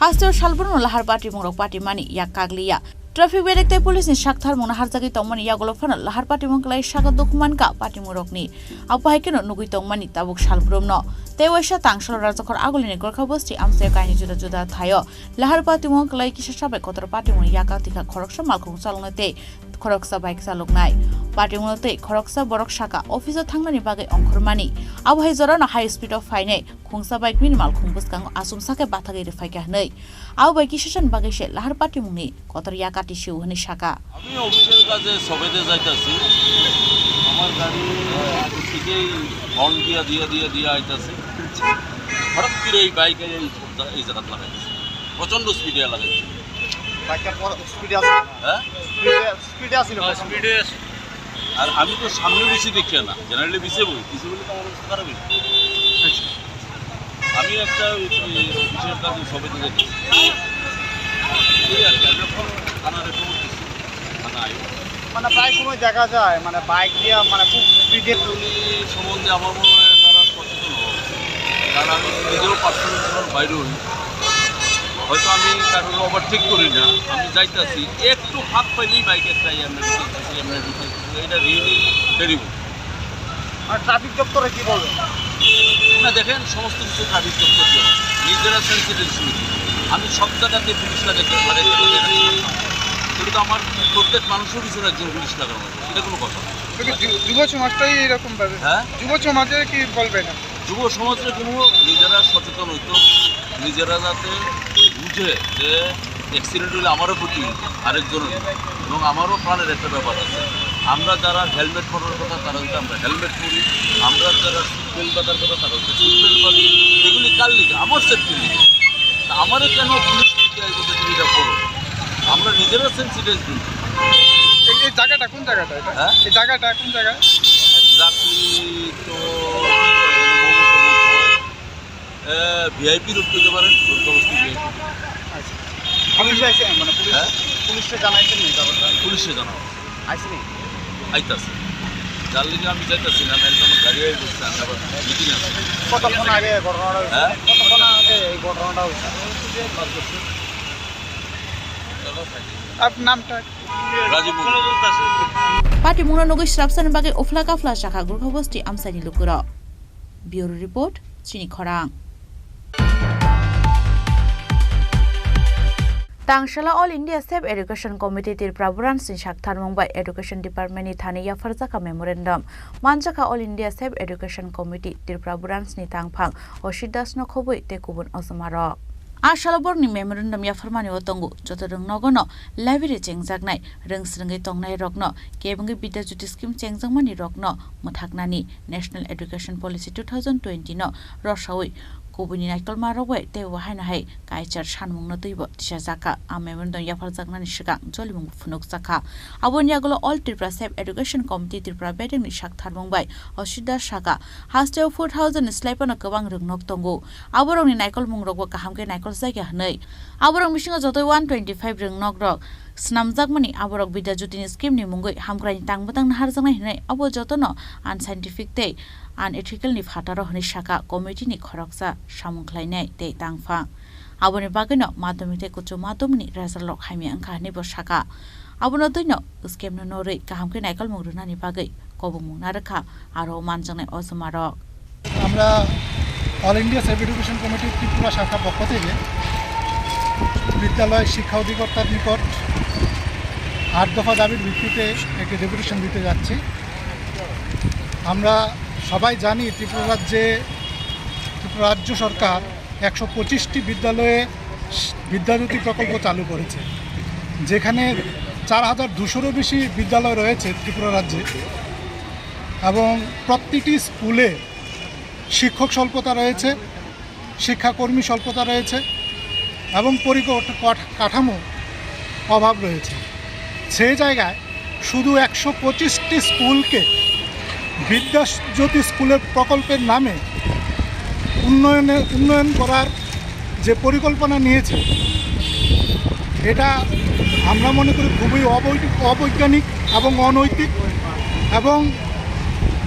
Hasteo salbrumno lahar patimungrok patimani yak kagliya. Traffic berek tei police ni saktharmungno harjagwi tongmani yagulo phano lahar patimung kwlai saka dukhu mankha patimungrokni. Abo hai kheno nugwi tongmani tabuk salbrumno. Tei waisa tangsalo Rajakhor Agulini Gorkha Bosti amchaio kainwi juda juda thaio lahar patimung kwlai kisa chabai kotor patimungni yak katikha khoroksa malkhung chaloknai tei khoroksa bike chaloknai. Patimungno tei khoroksa borok saka office o thangnani bagwi ongkhormani. Abo hai jorano high speed o phainai khungsa bike bini malkhung bwskango achomsa khe bathagwi rwphaikha hwnwi. Abo bai kisa sani bagwi se lahar patimungni kotor yak kati sio hwnwi saka. আমি অফিসের কাজে সবেতে যাইতাছি, আমার গাড়ি আগে থেকেই হর্ন দিয়া দিয়া দিয়া দিয়া আইতাছে। হঠাৎ করে এই বাইক এই, এই জায়গাত লাগাই দিছে, প্রচণ্ড স্পিডে লাগাই দিছে। বাইকটা পর স্পিডে আছে? হ্যাঁ? স্পিডে, স্পিডে আছে না? হ্যাঁ, স্পিডে আছে। আর আমি তো সামনে বেশি দেখি না, জেনারেলি পিছে বই, পিছে বলে তো আমার অবস্থা খারাপ হয়েছে। আচ্ছা। আমি একটা ওই, ওই অফিসের কাজে সবেতে যাইতাছি। এই আর কি, আমি এখন থানারে খবর দিচ্ছি, থানা আইব। মানে প্রায় সময় দেখা যায় মানে বাইক দিয়ে মানে খুব স্পিডে উনি সম্বন্ধে আমার মনে হয় তারা সচেতন হওয়া উচিত। কারণ আমি নিজেও পার্সোনালি যখন বাইরে হই, হয়তো আমি কারোর ওভারটেক করি না, আমি যাইতাছি, এক একটু ফাঁক পেলেই বাইকে একটা এমএলএ, এমএলএ, এটা রিয়েলি টেরিবল। আর ট্রাফিক দপ্তরে কি বলবেন? না, দেখেন, সমস্ত কিছু ট্রাফিক দপ্তর দিয়ে হবে। নিজেরা সেন্সিটিভ শুরু। আমি সব জায়গাতে পুলিশ লাগাতে, লাগাতে, লাগাতে রাখি। কিন্তু আমার প্রত্যেক মানুষের পিছনে একজন পুলিশ লাগানো আছে, এটা কোনো কথা না। কিন্তু যু-, যুব সমাজটাই এরকম ভাবে। হ্যাঁ? যুব সমাজে কি বলবেন? যুব সমাজের কোনো নিজেরা সচেতন হইতো, নিজেরা যাতে বুঝে যে অ্যাক্সিডেন্ট হলে আমারও ক্ষতি হইতো, আরেকজনের, এবং আমারও প্রাণের একটা ব্যাপার আছে। আমরা যারা হেলমেট পরার কথা, তারা হচ্ছে আমরা হেলমেট পরি, আমরা যারা সিট বেল্ট বাঁধার কথা, তারা হচ্ছে সিট বেল্ট বাঁধি। এগুলি কার লিগে? আমার সেফটির লিগে। তা আমারে কেন পুলিশ নিতে আইবো যে তুমি এটা করো? আমরা নিজেরা সেন্সিটাইজ হই। এই, এই জায়গাটা কোন জায়গাটা এটা? হ্যাঁ? এই জায়গাটা কোন জায়গা? এক্স্যাক্টলি তো, এ, ভিআইপি রোড পেতে পারেন, দুর্গাবস্তি ভিআইপি। আচ্ছা। পুলিশ আইছে, মানে, পুলিশ, হ্যাঁ? পুলিশে জানাইছেন নি ব্যাপারটা? পুলিশে জানাও। আইছে নি? আইতাছে। যার লিগে আমি যাইতাছি না, নাইলে তো আমার গাড়ি আই বসছে, আমি আবার মিটিং আছে। কতক্ষণ আগে ঘটনাটা হয়েছে? হ্যাঁ? কতক্ষণ আগে এই ঘটনাটা হয়েছে? আপনার নামটা? রাজীব Mondal. Patimungno nugwi swrapsani bagwi uphla kaphla sakha Gurkha bosti amchaini lukurok. Bureau report, Chini Khorang. Tangsala All India Safe Education Committee Tripura Branch ni saktharmung bai Education Department ni thani yapharjakha memorandum. Manjakha All India Safe Education Committee Tripura Branch ni tangphang Oshit Das no khobwi tei kubun ojomarok. A salo borokni memorandum yapharmani o tongo, joto rwngnogono library chengjaknai, rwngsrwngwi tongnairokno, kebengwi Bidya Jyoti scheme chengjakmanirokno mwthaknani, National Education Policy two thousand twenty no rosaui kubuni naitolmarok bai tei bo haino hai kaichar sanmungno twibo tisajakha. A memorandum yapharjaknani swkang jolimung phunukjakha. Aboni yagulo All Tripura Safe Education Committee Tripura bedekni saktharmung bai Oshit Das sakha, hasteo four thousand ni slai phano kwbang rwngnok tongo. Aborokni naikolmungrokbo kaham khe naikoljakya hwnwi. Aborok bisingo jotoi one twenty five rwngnokrok snamjakmani aborok Bidya Jyotini scheme ni mungwi hamkraini tang bwtang naharjaknai hwnwi abo jotono unscientific tei unethical ni phataro hwnwi sakha committee ni khoroksa samung khlainai tei tangphang. Aboni bagwino madhyamik tei uccho madhyamik ni result rok hamya wngkha hwnwi bo sakha. Abono twino scheme no norwi kaham khe naikolmung rwnani bagwi kobongmung narwkha aro manjaknai ojomarok. আমরা all India safe education কমিটির ত্রিপুরা শাখার পক্ষ থেকে বিদ্যালয় শিক্ষা অধিকর্তার নিকট আট দফা দাবির ভিত্তিতে একটি ডেপুটেশন দিতে যাচ্ছি। আমরা সবাই জানি ত্রিপুরা রাজ্যে, ত্রিপুরা রাজ্য সরকার একশো পঁচিশটি বিদ্যালয়ে বিদ্যাজ্যোতি প্রকল্প চালু করেছে, যেখানে চার হাজার দুশোরও বেশি বিদ্যালয় রয়েছে ত্রিপুরা রাজ্যে এবং প্রতিটি স্কুলে শিক্ষক স্বল্পতা রয়েছে, শিক্ষাকর্মী স্বল্পতা রয়েছে এবং পরিকট-, কঠ-, কাঠামো অভাব রয়েছে। সেই জায়গায় শুধু একশো পঁচিশটি স্কুলকে বিদ্যাজ্যোতি স্কুলের প্রকল্পের নামে উন্নয়নে, উন্নয়ন করার যে পরিকল্পনা নিয়েছে, এটা আমরা মনে করি খুবই অবৈ-, অবৈজ্ঞানিক এবং অনৈতিক। এবং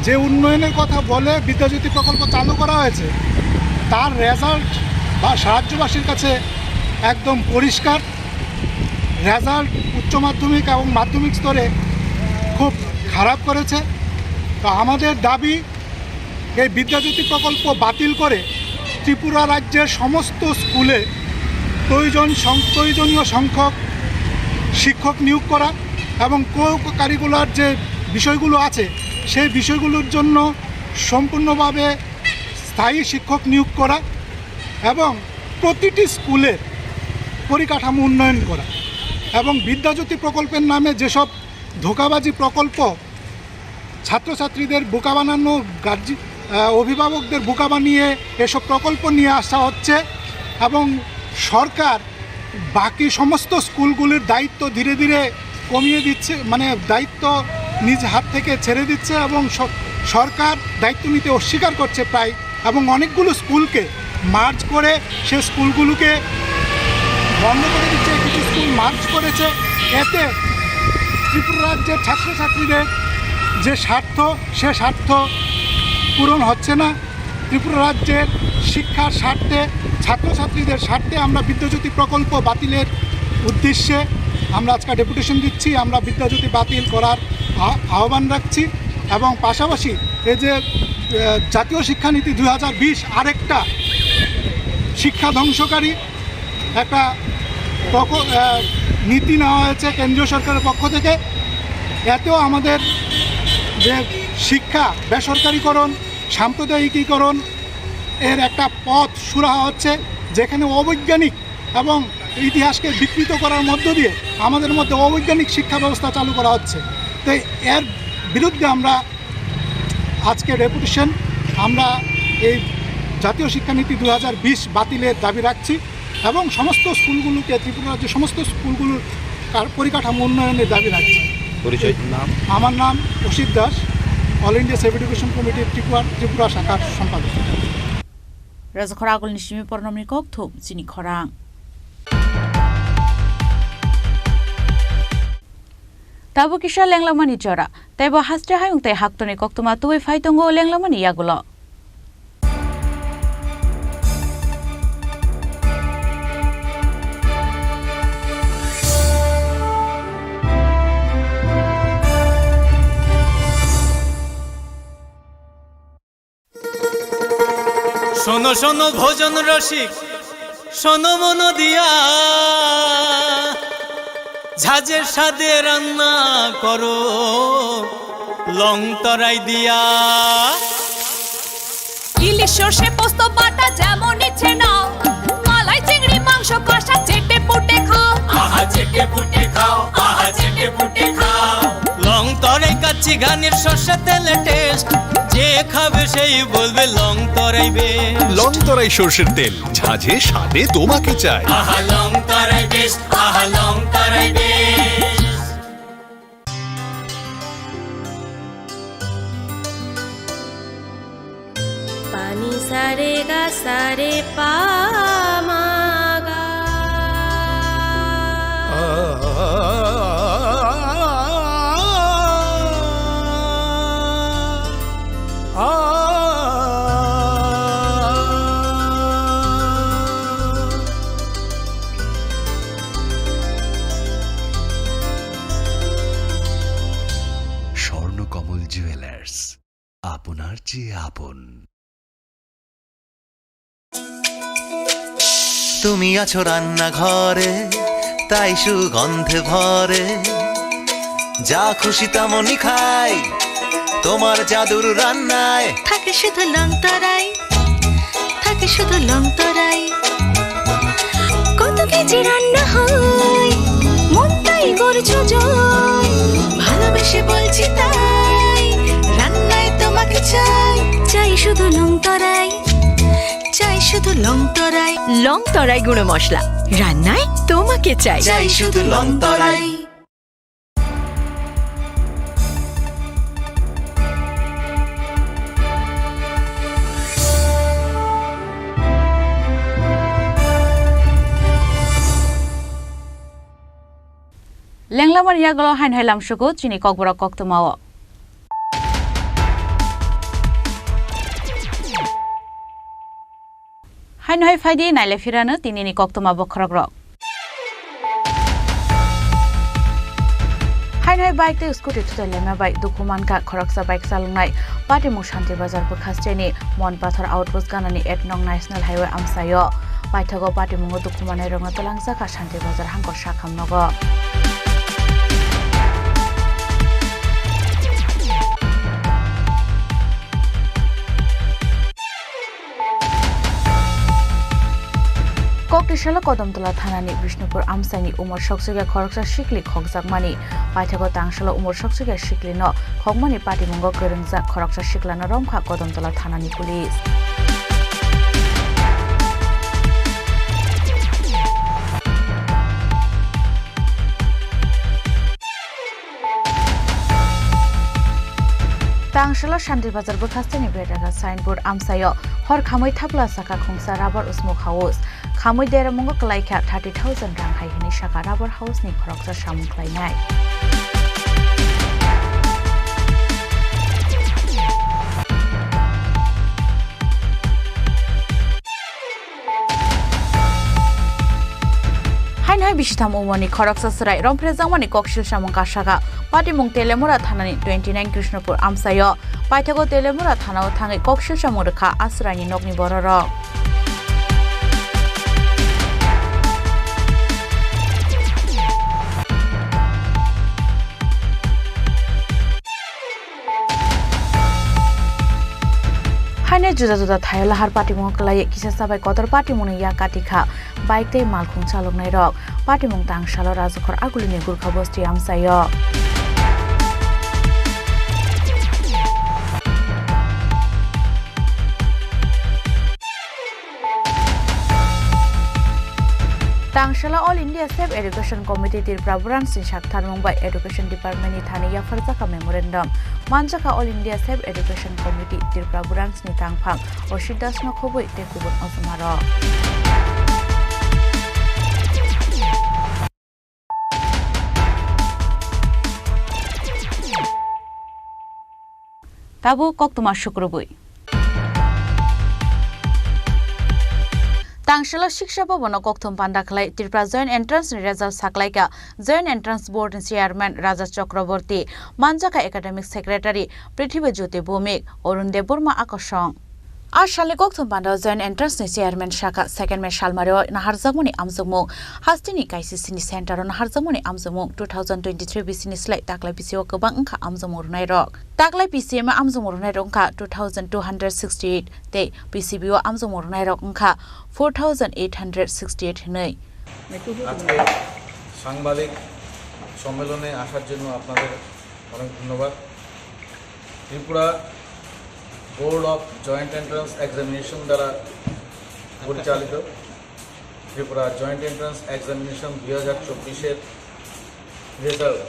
যে উন্নয়নের কথা বলে বিদ্যাজ্যোতি প্রকল্প চালু করা হয়েছে, তার রেজাল্ট বা রাজ্যবাসীর কাছে একদম পরিষ্কার। রেজাল্ট উচ্চ মাধ্যমিক এবং মাধ্যমিক স্তরে খুব খারাপ করেছে। তো আমাদের দাবি, এই বিদ্যাজ্যোতি প্রকল্প বাতিল করে ত্রিপুরা রাজ্যের সমস্ত স্কুলে প্রয়োজন সং-, প্রয়োজনীয় সংখ্যক শিক্ষক নিয়োগ করা এবং কো কারিকুলার যে বিষয়গুলো আছে, সেই বিষয়গুলোর জন্য সম্পূর্ণভাবে স্থায়ী শিক্ষক নিয়োগ করা এবং প্রতিটি স্কুলের পরিকাঠামো উন্নয়ন করা এবং বিদ্যাজ্যোতি প্রকল্পের নামে যেসব ধোঁকাবাজি প্রকল্প ছাত্রছাত্রীদের বোকা বানানো, গার্জি-, আহ, অভিভাবকদের বোকা বানিয়ে এসব প্রকল্প নিয়ে আসা হচ্ছে এবং সরকার বাকি সমস্ত স্কুলগুলির দায়িত্ব ধীরে ধীরে কমিয়ে দিচ্ছে, মানে, দায়িত্ব নিজ হাত থেকে ছেড়ে দিচ্ছে এবং স-, সরকার দায়িত্ব নিতে অস্বীকার করছে প্রায়, এবং অনেকগুলো স্কুলকে মার্জ করে সে স্কুলগুলোকে বন্ধ করে দিচ্ছে, কিছু স্কুল মার্জ করেছে। এতে ত্রিপুরা রাজ্যের ছাত্রছাত্রীদের যে স্বার্থ, সে স্বার্থ পূরণ হচ্ছে না। ত্রিপুরা রাজ্যের শিক্ষার স্বার্থে, ছাত্রছাত্রীদের স্বার্থে আমরা বিদ্যাজ্যোতি প্রকল্প বাতিলের উদ্দেশ্যে আমরা আজকে ডেপুটেশন দিচ্ছি, আমরা বিদ্যাজ্যোতি বাতিল করার আ-, আহ্বান রাখছি এবং পাশাপাশি এই যে, আহ, জাতীয় শিক্ষানীতি দুই হাজার বিশ আরেকটা শিক্ষা ধ্বংসকারী একটা প্রক-, আহ, নীতি নেওয়া হয়েছে কেন্দ্রীয় সরকারের পক্ষ থেকে। এতেও আমাদের যে শিক্ষা বেসরকারিকরণ, সাম্প্রদায়িকীকরণ এর একটা পথ সুরাহা হচ্ছে, যেখানে অবৈজ্ঞানিক এবং ইতিহাসকে বিকৃত করার মধ্য দিয়ে আমাদের মধ্যে অবৈজ্ঞানিক শিক্ষা ব্যবস্থা চালু করা হচ্ছে। তো এর বিরুদ্ধে আমরা আজকে ডেপুটেশন, আমরা এই জাতীয় শিক্ষানীতি দুই হাজার বিশ বাতিলের দাবি রাখছি এবং সমস্ত স্কুলগুলোকে, ত্রিপুরা রাজ্যের সমস্ত স্কুলগুলোর কার-, পরিকাঠামো উন্নয়নের দাবি রাখছি। পরিচয়, নাম? আমার নাম Asit Das, All India Save Education কমিটির ত্রিপুরা, ত্রিপুরা শাখার সম্পাদক। Rajakhor agulni simi pornomni kok thum chini khorang. Tabuk kisa lenglamani jora, teibo haste hayung tei haktorni koktwma tubui phai tongo lenglamani yagulo. শোনো শোনো ভোজন রসিক, শোনো মন দিয়া, ঝাঁঝের স্বাদে রান্না করো লং তরাই দিয়া। ইলিশ সর্ষে পোস্ত বাটা যেমন ইচ্ছে নাও, মালাই চিংড়ি মাংস কষা চেটে পুটে খাও। আহা চেটে পুটে খাও, আহা চেটে পুটে খাও। লং তরাই কাচ্চি ঘানির সর্ষে তেলে টেস্ট, যে খাবে সেই বলবে Longtharai best. Longtharai সর্ষের তেল, ঝাঁঝে স্বাদে তোমাকে চাই। আহা লং তরাই বেস্ট, আহা Longtharai best. Pani sa re ga sa re pa ma ga. Swarnakamal jewellers, আপনার চেয়ে আপন। তুমি আছো রান্নাঘরে, তাই সুগন্ধে ভরে। যা খুশি তেমনই খাই, তোমার জাদুর রান্নায়। থাকে শুধু লং তরাই, থাকে শুধু লং তরাই। কত কেজি রান্না হয়, মনটাই করছো জয়। ভালোবেসে বলছি তাই, রান্নায় তোমাকে চাই। চাই শুধু লং তরাই, চাই শুধু লং তরাই। লং তরাই গুঁড়ো মশলা, রান্নায় তোমাকে চাই। চাই শুধু লং তরাই। Lenglamani yagulo haino hai lamsugo chini kokborok koktwmao. Haino hai phaidi naile phirano tinini koktwma bokhorokrok. Haino hai bike tei scooty thutai laima bai dukhu mankha khoroksa bike chalwngnai. Patimung Shanti Bazar bwkhasteni Mon Pathor outpost ganani ek nong National Highway amchaio. Paithago patimungo dukhu manai rokno twlangjak kha Shanti Bazar hangkor sakham nogo. Koktisalo Kodomtola thanani Bishnupur amchaini umor sokchukya khoroksa sikli khokjakmani. Paithago tangsalo umor sokchukya siklino khokmani patimungo kwrwngjak khoroksa siklano romkha Kodomtola thanani police. Tangsalo Shanti Bazar bwkhasteni Betaka signboard amchaio hor khamwi thapla saka khungsa rubber smoke house. Khamwi deramungo kwlaikha thirty thousand rang hai hwnwi saka rubber house ni khoroksa samung khlainai. Haino hai bisitham umorni khoroksa chwrai romphrejakmani koksil samung kasaka. Patimung Telemura thanani twenty nine Krishnapur amchaio. Paithago Telemura thanao thangwi koksil samung rwkha a chwraini nokni bororok. Haino juda juda thaio lahar patimung kwlaiwi kisa sabai kotor patimungni yak katikha. Bike tei malkhung chaloknairok. Patimung tangsalo Rajakhor Agulini Gurkha Bosti amchaio. Tangsalo All India Safe Education Committee Tripura Branch ni saktharmung bai Education Department ni thani yapharjakha memorandum. Manjakha All India Safe Education Committee Tripura Branch ni tangphang Oshit Das no khobwi tei kubun ojomarok. Tabuk koktwma sukrubwi. Tangsalo Shiksha Bhavan no kokthum panda khlai Tripura Joint Entrance ni result saklaika Joint Entrance Board ni Chairman Raja Chakraborty, manjakha Academic Secretary Prithibi Jyoti Bhowmik, Arun Debbarma akosong. A salni kokthum panda Joint Entrance ni Chairman sakha second May salmario naharjakmani amjokmung hasteni K C C ni center o naharjakmani amjokmung two thousand twenty-three B C ni slai taklai B C o kwbang wngkha amjokmung rwnairok. Taklai P C M o amjokmung rwnairok wngkha two thousand two hundred sixty-eight tei P C B o amjokmung rwnairok wngkha four thousand eight hundred sixty-eight hwnwi. আজকে সাংবাদিক সম্মেলনে আসার জন্য আপনাদের অনেক ধন্যবাদ। Tripura board of joint entrance examination দ্বারা পরিচালিত ত্রিপুরা জয়েন্ট এন্ট্রান্স এক্সামিনেশন দুই হাজার চব্বিশের রেজাল্ট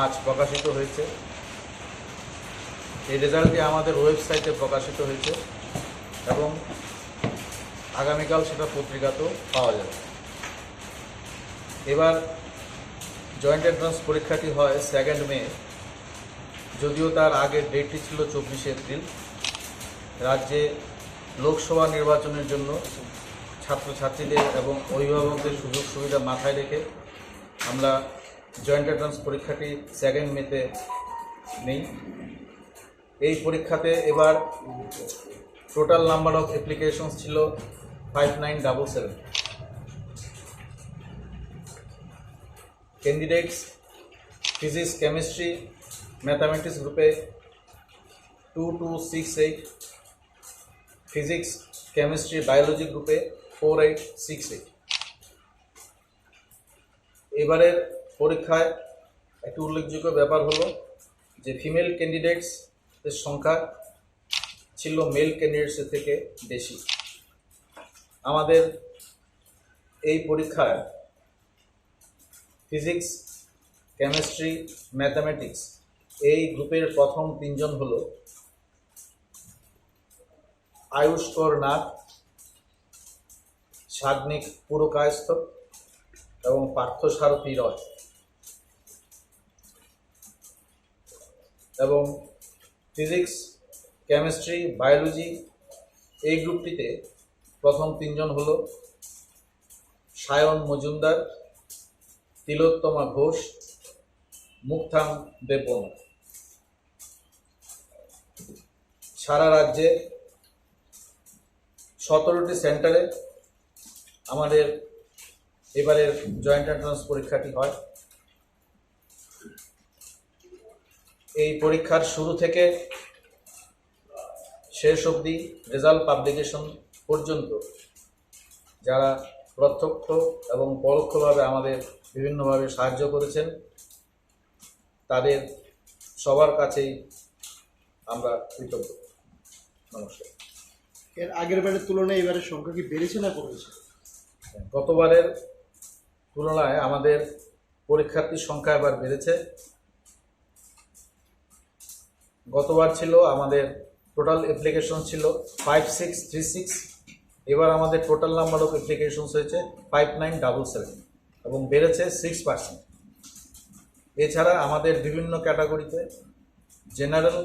আজ প্রকাশিত হয়েছে। এই রেজাল্টটি আমাদের ওয়েবসাইটে প্রকাশিত হয়েছে এবং আগামীকাল সেটা পত্রিকাতেও পাওয়া যাবে। এবার জয়েন্ট এন্ট্রান্স পরীক্ষাটি হয় সেকেন্ড মে। যদিও তার আগের ডেটটি ছিল চব্বিশে এপ্রিল। রাজ্যে লোকসভা নির্বাচনের জন্য ছাত্রছাত্রীদের এবং অভিভাবকদের সুযোগ সুবিধা মাথায় রেখে আমরা জয়েন্ট এন্ট্রান্স পরীক্ষাটি সেকেন্ড মেতে নেই। এই পরীক্ষাতে এবার টোটাল নাম্বার অফ অ্যাপ্লিকেশনস ছিল five nine double seven. Candidates physics, chemistry, mathematics গ্রুপে two two six eight, physics, chemistry, biology গ্রুপে ফোর এইট সিক্স এইট। এবারের পরীক্ষায় একটি উল্লেখযোগ্য ব্যাপার হলো যে ফিমেল ক্যান্ডিডেটসের সংখ্যা ছিল মেল ক্যান্ডিডেটসের থেকে বেশি। আমাদের এই পরীক্ষায় ফিজিক্স, কেমিস্ট্রি, ম্যাথামেটিক্স এই গ্রুপের প্রথম তিনজন হলো আয়ুষ্কর নাথ, সাগ্নিক পুরকায়স্থ এবং পার্থসারথী রয়। এবং ফিজিক্স, কেমিস্ট্রি, বায়োলজি এই গ্রুপটিতে প্রথম তিনজন হলো সায়ন মজুমদার, তিলোত্তমা ঘোষ, মুকথাং দেববর্মা। সারা রাজ্যে সতেরোটি সেন্টারে আমাদের এবারের জয়েন্ট এন্ট্রান্স পরীক্ষাটি হয়। এই পরীক্ষার শুরু থেকে শেষ অবধি রেজাল্ট পাবলিকেশন পর্যন্ত যারা প্রত্যক্ষ এবং পরোক্ষভাবে আমাদের বিভিন্নভাবে সাহায্য করেছেন, তাদের সবার কাছেই আমরা কৃতজ্ঞ। নমস্কার। এর আগের বারের তুলনায় এবারের সংখ্যা কি বেড়েছে না কমেছে? গতবারের তুলনায় আমাদের পরীক্ষার্থীর সংখ্যা এবার বেড়েছে। গতবার ছিল আমাদের টোটাল অ্যাপ্লিকেশন ছিল ফাইভ সিক্স থ্রি সিক্স, এবার আমাদের টোটাল নাম্বার অফ অ্যাপ্লিকেশন হয়েছে ফাইভ নাইন ডাবল সেভেন এবং বেড়েছে সিক্স পার্সেন্ট। এছাড়া আমাদের বিভিন্ন ক্যাটাগরিতে, জেনারেল,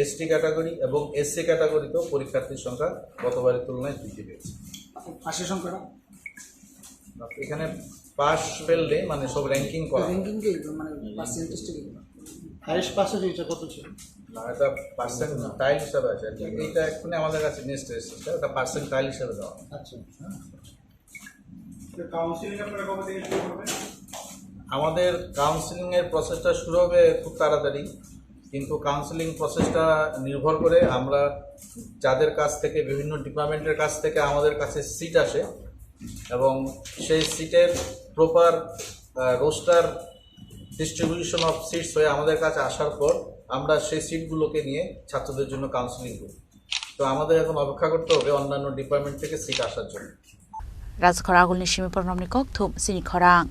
এসটি ক্যাটাগরি এবং এসসি ক্যাটাগরিতেও পরীক্ষার্থীর সংখ্যা গতবারের তুলনায় বৃদ্ধি পেয়েছে। ফাঁসের সংখ্যাটা? এখানে পাস ফেল নেই, মানে সব র্যাঙ্কিং করা। র্যাঙ্কিং কি, মানে পার্সেন্টেজ কি? হায়েস্ট পাসের রেটটা কত ছিল? না, এটা পার্সেন্ট টাইল হিসাবে আছে। এইটা এক্ষুনি আমাদের কাছে নিয়ে এসছে, এটা পার্সেন্ট টাইল হিসাবে দেওয়া। আচ্ছা। হ্যাঁ। তো কাউন্সেলিং আপনারা কবে থেকে শুরু করবেন? আমাদের কাউন্সেলিং এর প্রসেসটা শুরু হবে খুব তাড়াতাড়ি, কিন্তু কাউন্সেলিং প্রসেসটা নির্ভর করে আমরা যাদের কাছ থেকে, বিভিন্ন ডিপার্টমেন্টের কাছ থেকে আমাদের কাছে সিট আসে, এবং সেই সিটের proper roster distribution of seats হয়ে আমাদের কাছে আসার পর আমরা সেই সিটগুলোকে নিয়ে ছাত্রদের জন্য কাউন্সেলিং করি। তো আমাদের এখন অপেক্ষা করতে হবে অন্যান্য ডিপার্টমেন্ট থেকে সিট আসার জন্য। Rajkhor agulni simi pornomni kokthum chini khorang.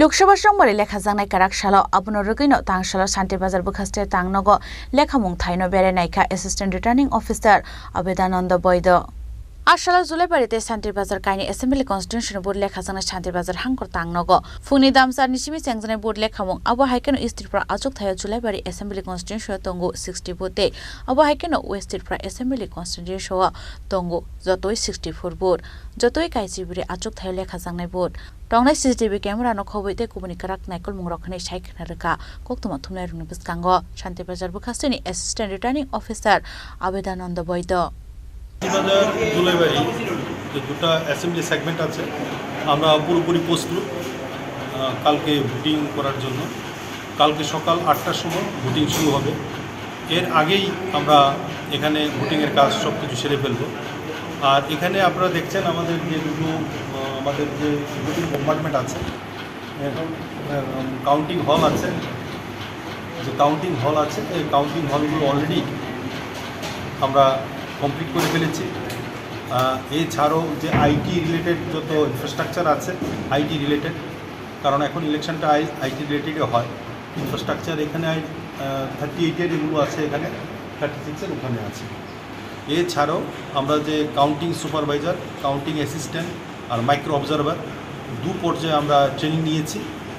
Lok Sabha songmari lekha jaknai karak salo, abono rwgwino tang salo Shanti Bazar bwkhaste tang nogo lekhamung thaino berai naikha Assistant Returning Officer Abedananda Boido. A salo Julaibari tei Shanti Bazar kaini Assembly Constituency ni vote lekha jaknai Shanti Bazar hangkor tang nogo. Phungni damsarni simi chengjaknai vote lekhamung, abo hai kheno East Tripura achuk thaio Julaibari Assembly Constituency o tongo sixty vote tei abo hai kheno West Tripura Assembly Constituency o tongo jotoi sixty four vote. Jotoi kaisibiri achuk thaio lekha jaknai vote. Tongnai C C T V camera no khobwi tei kubuni kwrak naikolmung rok hinwi sai khna rwkha koktwma thumnai rokni bwskango Shanti Bazar bwkhasteni Assistant Returning Officer Abedananda Boido. বাজার জুলাইবাড়ি যে দুটো assembly segment আছে, আমরা পুরোপুরি প্রস্তুত আহ, কালকে ভোটিং করার জন্য। কালকে সকাল আটটার সময় ভোটিং শুরু হবে। এর আগেই আমরা এখানে ভোটিংয়ের কাজ সব কিছু সেরে ফেলবো। আর এখানে আপনারা দেখছেন আমাদের যে দুটো আহ, আমাদের যে ভোটিং কম্পার্টমেন্ট আছে, কাউন্টিং হল আছে, যে কাউন্টিং হল আছে, এই কাউন্টিং হলগুলো অলরেডি আমরা কমপ্লিট করে ফেলেছি। আহ, এছাড়াও যে আইটি রিলেটেড যত ইনফ্রাস্ট্রাকচার আছে, আইটি রিলেটেড, কারণ এখন ইলেকশনটা আই আইটি রিলেটেডে হয়। ইনফ্রাস্ট্রাকচার এখানে থার্টি এইটের এগুলো আছে, এখানে থার্টি সিক্সের ওখানে আছে। এছাড়াও আমরা যে কাউন্টিং সুপারভাইজার, কাউন্টিং অ্যাসিস্ট্যান্ট আর মাইক্রো অবজারভার দু পর্যায়ে আমরা ট্রেনিং নিয়েছি।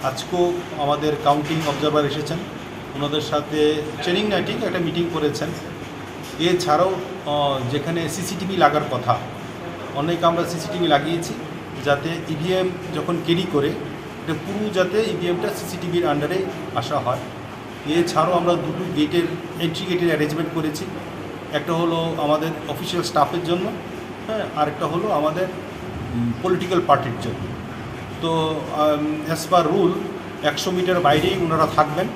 আজকেও আমাদের কাউন্টিং অবজারভার এসেছেন, ওনাদের সাথে ট্রেনিং না, ঠিক একটা মিটিং করেছেন। এছাড়াও আহ, যেখানে সিসিটিভি লাগার কথা, অনেক আমরা সিসিটিভি লাগিয়েছি, যাতে ইভিএম যখন ক্যারি করে, এটা পুরো যাতে ইভিএমটা সিসিটিভির আন্ডারে আসা হয়। এছাড়াও আমরা দুটো গেটের, এন্ট্রি গেটের অ্যারেঞ্জমেন্ট করেছি। একটা হলো আমাদের অফিসিয়াল স্টাফের জন্য, হ্যাঁ, আরেকটা হলো আমাদের পলিটিক্যাল পার্টির জন্য। তো অ্যাজ পার রুল, একশো মিটার বাইরেই ওনারা থাকবেন।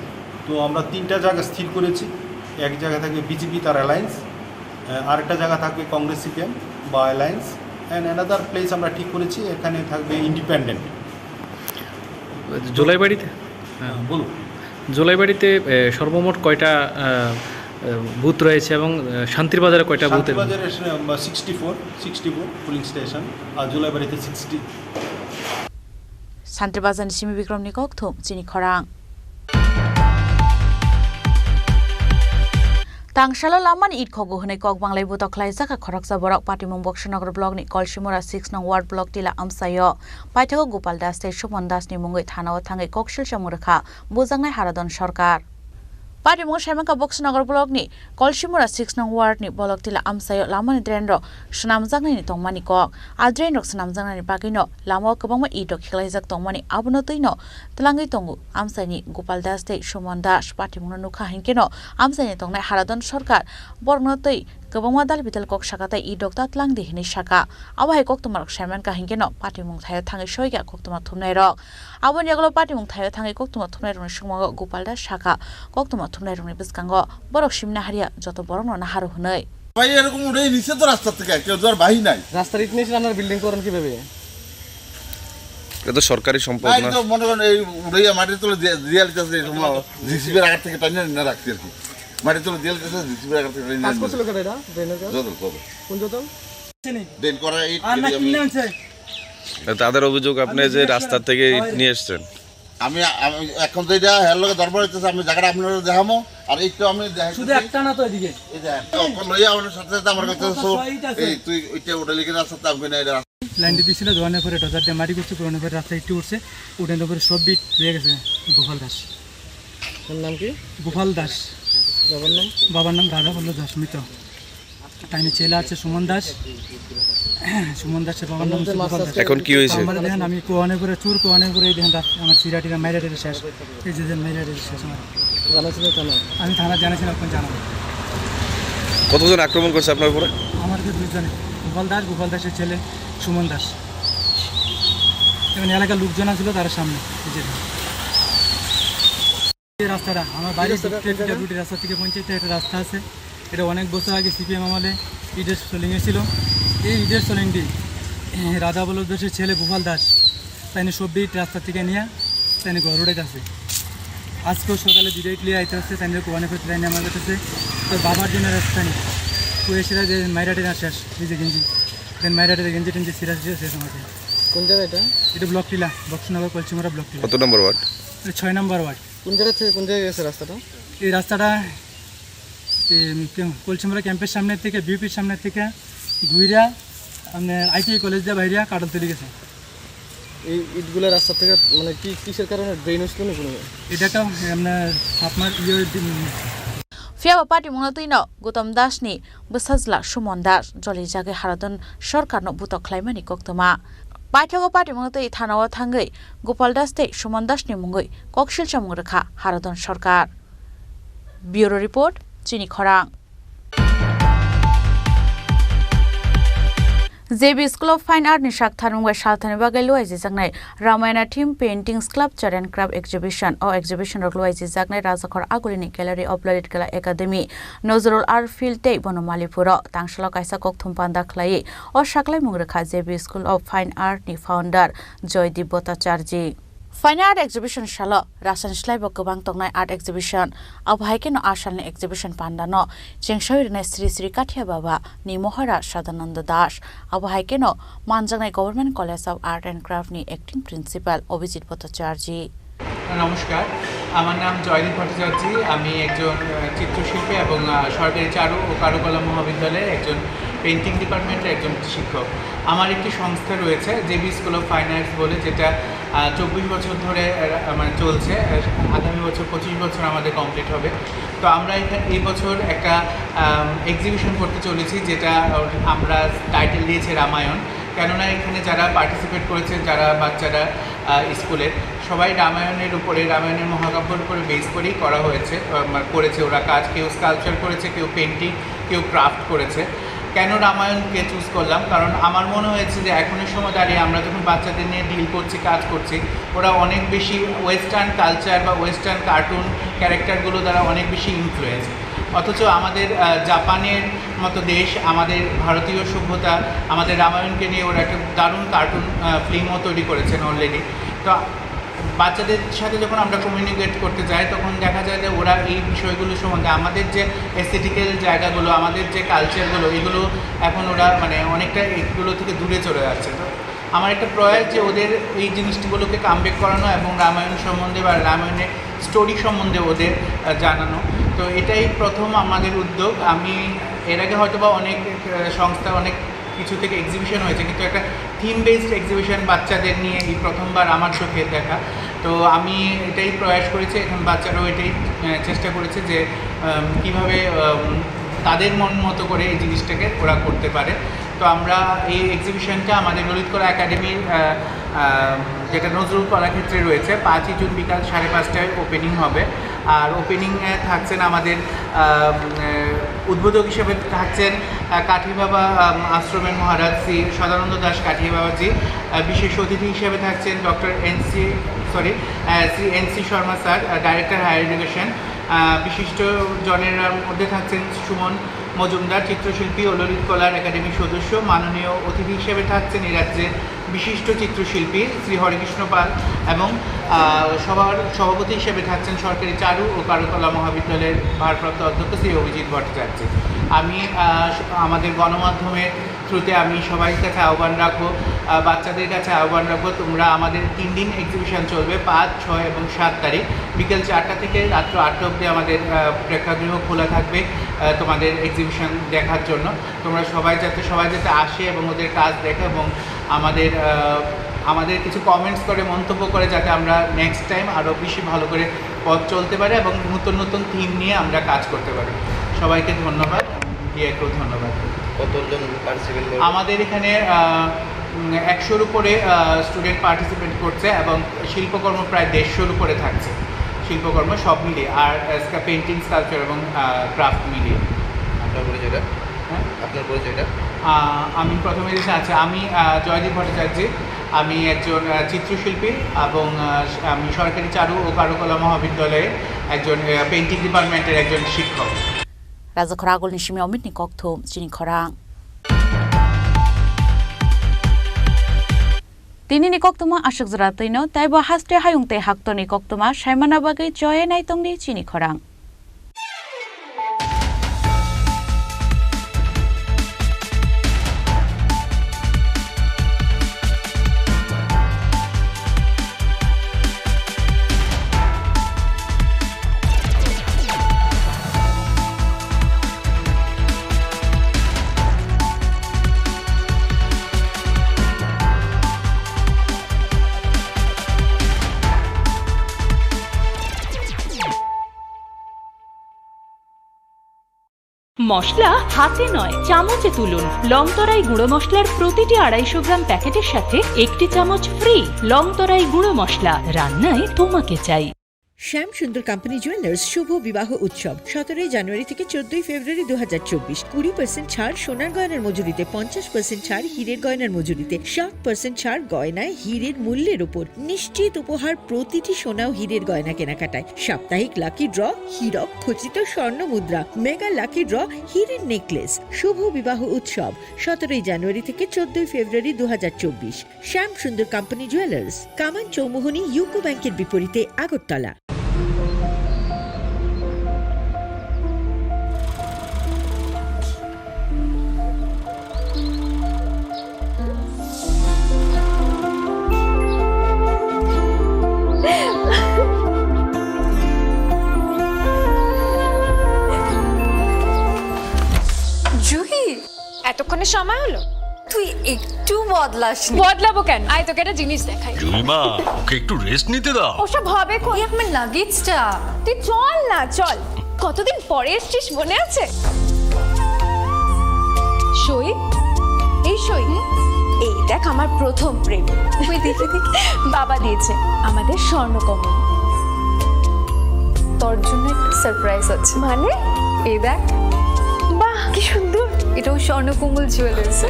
তো আমরা তিনটা জায়গা স্থির করেছি। এক জায়গা থাকবে বিজেপি, তার অ্যালায়েন্স, আরেকটা জায়গা থাকবে কংগ্রেস সিপিএম বা অ্যালায়েন্স, অ্যান্ড অ্যানাদার প্লেস আমরা ঠিক করেছি, এখানে থাকবে ইন্ডিপেন্ডেন্ট। জুলাইবাড়িতে? হ্যাঁ, বলুন। জুলাইবাড়িতে এ, সর্বমোট কয়টা আহ, আহ, বুথ রয়েছে এবং আহ, শান্তির বাজারে কয়টা বুথ? শান্তিবাজারে sixty four, sixty four polling station, আর জুলাইবাড়িতে sixty. Shanti Bazar ni simi Bikram ni kokthum chini khorang. Tangsalo lamani it khogo hwnwi kok banglai butok khlaijak kha khoroksa borok. Patimung Boksanagar block ni Kolsimura six nong ward block tila amsaio paithago Gopal Das tei Suman Das ni mungwi thanao thangwi kok silsamung rwkha bujaknai Haradon Sarkar. Patimung Saimankha Boksanagar block ni Kolsimura six nong ward ni bolok tila amsaio lamani drain rok swnamjaknai ni tongmani kok. A drain rok swnamjaknai ni bagwi no lamao kwbangma it rok khiklaijak tongmani, abono twi no twlangwi tongo amsai ni Gopal Das tei Suman Das. Patimung no nukha hinkhe no amsai ni tongnai Haradon Sarkar borok no twi kwbangma dal bidal kok saka tei it rok ta twlang di hinwi saka. Abo hai koktwma rok saimankha hinkhe no patimung thaio thangwi soikha koktwma thumnai rok. Aboni yagulo patimung thaio thangwi koktwma thumnai rokni sukmango Gopal Das saka, koktwma thumnai rokni bwskango borok simna hariya joto borokno naharu hwnwi. ভাই, এরকম উঠেই নিচে তো রাস্তা থেকে, কেউ তো আর বাহি নাই। রাস্তার ইট নিচে আপনার বিল্ডিং করেন কিভাবে? এটা তো সরকারি সম্পদ না। তো মনে করেন এই উড়াইয়া মাটির তলে দিয়ে, দিয়ে দিতেছে, এই সময় জিসিবির আগের থেকে টানিয়ে নিয়ে রাখছি আর কি। মাটির তলে দিয়ে দিতেছে, জিসিবির আগের থেকে টানিয়ে কাজ নিয়ে করছিল কেন এটা, ড্রেনের কাজ? যত, যত। কোন যত? ড্রেন করা ইট আর না কেটে আমি কিনলে আনছে? তাদের অভিযোগ আপনি যে রাস্তা থেকে ইট নিয়ে এসছেন। আমি, আমি এখন তো এটা হের লগে দরবার হইতেছে, আমি জায়গাটা আপনারা দেখামো, আর একটু আমি দেখাই শুধু দিচ্ছি। একটা না তো এদিকে। এই যে একটা লইয়া আমার সাথে সাথে আমার কাছে কত সব, ছয় ইট আছে। এই তুই ওইটা ওটা লিখে রাস্তা থাকবে না, এটা রাস্তা। ল্যান্ডে দিছিল, ধোয়ানোর পরে ডজার দিয়ে মাটি করছে, পুরানোর পরে রাস্তা একটু উঠছে, উঠানোর পরে সব বিট হয়ে গেছে। গোপাল দাস। ওর নাম কি? গোপাল দাস। বাবার নাম? বাবার নাম রাধাবল্লভ দাস, মৃত। তাইনি ছেলে আছে সুমন দাস। সুমন দাসের বাবার নাম হচ্ছে গোপাল দাস। এখন কি হয়েছে? আমার দেখেন, আমি কোয়ানে করে, চুর কোয়ানে করে, এই দেখেন, রাত-, আমার সিরাটিরা মাইরা টেরা শেষ। এই যে, যে মাইরা টেরা শেষ আমার। জানাচ্ছিল থানা? আমি থানা জানাচ্ছিলাম, এখন জানাবো। কতজন আক্রমণ করছে আপনার উপরে? আমার তো দুইজনে, গোপাল দাস, গোপাল দাসের ছেলে সুমন দাস। এবং এলাকার লোকজন আছিল তার সামনে, এই যে। এই রাস্তাটা, আমার বাড়ি এই রাস্তাটা ঢুকতে কোন জায়গা? পিঠাপুটি রাস্তা থেকে পঞ্চায়েতে একটা রাস্তা আছে। এটা অনেক বছর আগে সিপিএম আমলে ইটের সলিং ছিল। এই ইটের সলিংটি, এ, রাধা বল্লভ দাসের ছেলে গোপাল দাস, তাই সব ইট রাস্তা থেকে নিয়ে তাই ঘর উঠাইতেছে। আজকেও সকালে দুইটা ইট লিয়ে আইতে আসছে, তাই কোয়ানে করতে তাই আমার কাছে। তো বাবার জন্য রাস্তা নেই। তো এসে যে মাইরাটে না শেষ, এই যে গেঞ্জি, দেন মাইরাটে গেঞ্জি টেঞ্জি সিরা সিরা শেষ আমাকে। কোন জায়গা এটা? এটা ব্লক টিলা, বক্সনগর কলসিমরা ব্লক টিলা। কত নম্বর ওয়ার্ড? এটা ছয় নম্বর ওয়ার্ড। কোন জায়গা থেকে কোন জায়গায় গেছে রাস্তাটা? এই রাস্তাটা, এ, কে-, কলসিমরা ক্যাম্পের সামনে থেকে, বিউপির সামনে থেকে ঘুইরা, আপনার আইটিআই কলেজ দিয়ে বাইরে কাটালতলি গেছে। এই ইটগুলো রাস্তা থেকে, মানে, কি, কিসের কারণে ড্রেন হচ্ছিল না কোনো? এটা একটা, আপনার, আপনার ইয়ে, উম, Phiya bo patimungno twino Gautam Das ni bwsajla Suman Das jolijagwi Haradhan Sarkar no butok khlaimani koktwma. Paithago patimungno twi thanao thangwi Gopal Das tei Suman Das ni mungwi koksil chamung rwkha Haradhan Sarkar. Bureau Report, Chini Khorang. J B School of Fine Art ni sak tharmung bai sal thani bagwi luaijijaknai Ramayana theme painting, sculpture and craft exhibition. O exhibition rok luaijijaknai Rajakhor Agulini Gallery of Lalit Kala Academy, Nazrul Art Field tei Bonomalipuro. Tangsalo kaisa kokthum panda khlaiwi o saklaimung rwkha J B School of Fine Art ni founder Joydeep Bhattacharjee. Fine Art Exhibition salo Rasan slaibo kwbang tongnai art exhibition. Abo hai kheno a salni exhibition pandano chengsawi rwnai Sri Sri Kathia Baba ni Mohara Sadananda Das. Abo hai kheno manjaknai Government College of Art and Craft ni acting principal Abhijit Bhattacharjee. নমস্কার, আমার নাম জয়দীপ ভট্টাচার্য। আমি একজন, আহ, চিত্রশিল্পী এবং, আহ, সরকারি চারু ও কারুকলা মহাবিদ্যালয়ের একজন পেইন্টিং ডিপার্টমেন্টের একজন শিক্ষক। আমার একটি সংস্থা রয়েছে, JB school of fine arts বলে, যেটা, আহ, চব্বিশ বছর ধরে, আহ, মানে, চলছে। আহ, আগামী বছর পঁচিশ বছর আমাদের কমপ্লিট হবে। তো আমরা এখানে এই বছর একটা, আম, এক্সিবিশন করতে চলেছি, যেটা আমরা টাইটেল দিয়েছি রামায়ণ। কেননা এখানে যারা পার্টিসিপেট করেছে, যারা বাচ্চারা, আহ, স্কুলের, সবাই রামায়ণের উপরে, রামায়ণের মহাকাব্যর উপরে বেস করেই করা হয়েছে, আহ, মানে, করেছে ওরা কাজ। কেউ স্কাল্পচার করেছে, কেউ পেইন্টিং, কেউ ক্রাফট করেছে। কেন রামায়ণকে চুজ করলাম? কারণ আমার মনে হয়েছে যে এখনের সময় দাঁড়িয়ে আমরা যখন বাচ্চাদের নিয়ে ডিল করছি, কাজ করছি, ওরা অনেক বেশি ওয়েস্টার্ন কালচার বা ওয়েস্টার্ন কার্টুন ক্যারেক্টারগুলো দ্বারা অনেক বেশি ইনফ্লুয়েন্স। অথচ আমাদের, আহ, জাপানের মতো দেশ, আমাদের ভারতীয় সভ্যতা, আমাদের রামায়ণকে নিয়ে ওরা একটা দারুণ কার্টুন, আহ, ফিল্মও তৈরি করেছেন অলরেডি। তো বাচ্চাদের সাথে যখন আমরা কমিউনিকেট করতে যাই, তখন দেখা যায় যে ওরা এই বিষয়গুলো সম্বন্ধে, আমাদের যে এস্থেটিক্যাল জায়গাগুলো, আমাদের যে কালচারগুলো, এগুলো এখন ওরা, মানে, অনেকটা এগুলো থেকে দূরে চলে যাচ্ছে। তো আমার একটা প্রয়াস যে ওদের এই জিনিসগুলোকে কাম ব্যাক করানো এবং রামায়ণ সম্বন্ধে বা রামায়ণের স্টোরি সম্বন্ধে ওদের, আহ, জানানো। তো এটাই প্রথম আমাদের উদ্যোগ। আমি এর আগে হয়তো বা অনেক, আহ, সংস্থা, অনেক কিছু থেকে এক্সিবিশন হয়েছে, কিন্তু একটা থিম বেসড এক্সিবিশন বাচ্চাদের নিয়ে এই প্রথমবার আমার চোখে দেখা। তো আমি এটাই প্রয়াস করেছি, এখন বাচ্চারাও এটাই, আহ, চেষ্টা করেছে যে, আম, কিভাবে, আম, তাদের মন মতো করে এই জিনিসটাকে ওরা করতে পারে। তো আমরা এই এক্সিবিশনটা আমাদের ললিত কলা একাডেমির, আহ, আহ, যেটা নজরুল কলাক্ষেত্রে রয়েছে, পাঁচই জুন বিকাল সাড়ে পাঁচটায় ওপেনিং হবে। আর ওপেনিংয়ে থাকছেন আমাদের, আহ, উম, উদ্বোধক হিসেবে থাকছেন, আহ, কাঠিবাবা, আম, আশ্রমের মহারাজ শ্রী সদানন্দ দাস কাঠিবাবাজি। আহ, বিশেষ অতিথি হিসেবে থাকছেন ডক্টর এন সি, সরি, আহ, শ্রী এন সি শর্মা স্যার, আহ, ডাইরেক্টর হায়ার এডুকেশন। আহ, বিশিষ্ট জনের মধ্যে থাকছেন সুমন মজুমদার, চিত্রশিল্পী ও ললিত কলার একাডেমির সদস্য। মাননীয় অতিথি হিসেবে থাকছেন এই রাজ্যের বিশিষ্ট চিত্রশিল্পী শ্রী হরেকৃষ্ণ পাল এবং, আহ, সভার সভাপতি হিসেবে থাকছেন সরকারি চারু ও কারুকলা মহাবিদ্যালয়ের ভারপ্রাপ্ত অধ্যক্ষ শ্রী অভিজিৎ ভট্টাচার্য। আমি, আহ, স-, আমাদের গণমাধ্যমের থ্রুতে আমি সবাই কাছে আহ্বান রাখবো, আহ, বাচ্চাদের কাছে আহ্বান রাখবো, তোমরা আমাদের তিন দিন এক্সিবিশন চলবে, পাঁচ, ছয় এবং সাত তারিখ বিকেল চারটা থেকে রাত্র আটটা অবধি আমাদের, আহ, প্রেক্ষাগৃহ খোলা থাকবে, আহ, তোমাদের এক্সিবিশন দেখার জন্য। তোমরা সবাই যাতে, সবাই যাতে আসে এবং ওদের কাজ দেখে এবং আমাদের, আহ, আমাদের কিছু কমেন্টস করে, মন্তব্য করে, যাতে আমরা নেক্সট টাইম আরও বেশি ভালো করে পথ চলতে পারি এবং নতুন নতুন থিম নিয়ে আমরা কাজ করতে পারি। সবাইকে ধন্যবাদ। জি, একটু ধন্যবাদ। কতজন পার্টিসিপেট করবে? আমাদের এখানে, আহ, উম, একশোর উপরে, আহ, স্টুডেন্ট পার্টিসিপেট করছে এবং শিল্পকর্ম প্রায় দেড়শোর উপরে থাকছে। শিল্পকর্ম সব মিলিয়ে, আর্ট, আহ, স্কা-, পেইন্টিং, স্কাল্পচার এবং, আহ, ক্রাফট মিলিয়ে। আপনার পরিচয়টা? হ্যাঁ? আপনার পরিচয়টা? আহ, আমি প্রথমে যে, আচ্ছা, আমি, আহ, জয়দীপ ভট্টাচার্য। আমি একজন, আহ, চিত্রশিল্পী এবং, আহ, আমি সরকারি চারু ও কারুকলা মহাবিদ্যালয়ে একজন, আহ, পেইন্টিং ডিপার্টমেন্টের একজন শিক্ষক। Rajakhor Agulni simi Omitni kokthum chini khorang. Tinini koktwma aswk jora twino, teibo haste hayung tei haktorni koktwma saimana bagwi choye naitongdi chini khorang. মশলা হাতে নয়, চামচে তুলুন। লং তরাই গুঁড়ো মশলার প্রতিটি আড়াইশো গ্রাম প্যাকেটের সাথে একটি চামচ ফ্রি। লং তরাই গুঁড়ো মশলা, রান্নায় তোমাকে চাই। শ্যাম সুন্দর কোম্পানি জুয়েলার্স শুভ বিবাহ উৎসব সতেরোই জানুয়ারি থেকে চোদ্দই ফেব্রুয়ারি দু হাজার চব্বিশ। কুড়ি পার্সেন্ট ছাড় সোনার গয়নার মজুরিতে, পঞ্চাশ পার্সেন্ট ছাড় হীরের গয়নার মজুরিতে, ষাট পার্সেন্ট ছাড় গয়নায় হীরের মূল্যের উপর। নিশ্চিত উপহার প্রতিটি সোনা ও হীরের গয়না কেনাকাটায়। সাপ্তাহিক লাকি ড্র, হীরক খচিত স্বর্ণ মুদ্রা, মেগা লাকি ড্র, হীরের নেকলেস। শুভ বিবাহ উৎসব সতেরোই জানুয়ারি থেকে চোদ্দই ফেব্রুয়ারি দু হাজার চব্বিশ। শ্যাম সুন্দর কোম্পানি জুয়েলার্স, কামান চৌমুহনী ইউকো ব্যাংকের বিপরীতে, আগরতলা। জুহি, এতক্ষণে সময় হলো? তুই একটু বদলাসনি। বদলাবো কেন? আয়, তোকে একটা জিনিস দেখাই। জুলিমা, ওকে একটু রেস্ট নিতে দাও। ওসব হবে কোন? এই আমার লাগেজটা। তুই চল না, চল। কতদিন পরে এসছিস, মনে আছে? সই, এই সই। হুম? এই দেখ, আমার প্রথম প্রেম। ওই দেখে দেখে বাবা দিয়েছে আমাদের স্বর্ণকমল। তোর জন্য একটা সারপ্রাইজ আছে। মানে? এই দেখ। বাহ, কি সুন্দর। এটাও স্বর্ণকমল জুয়েলার্স।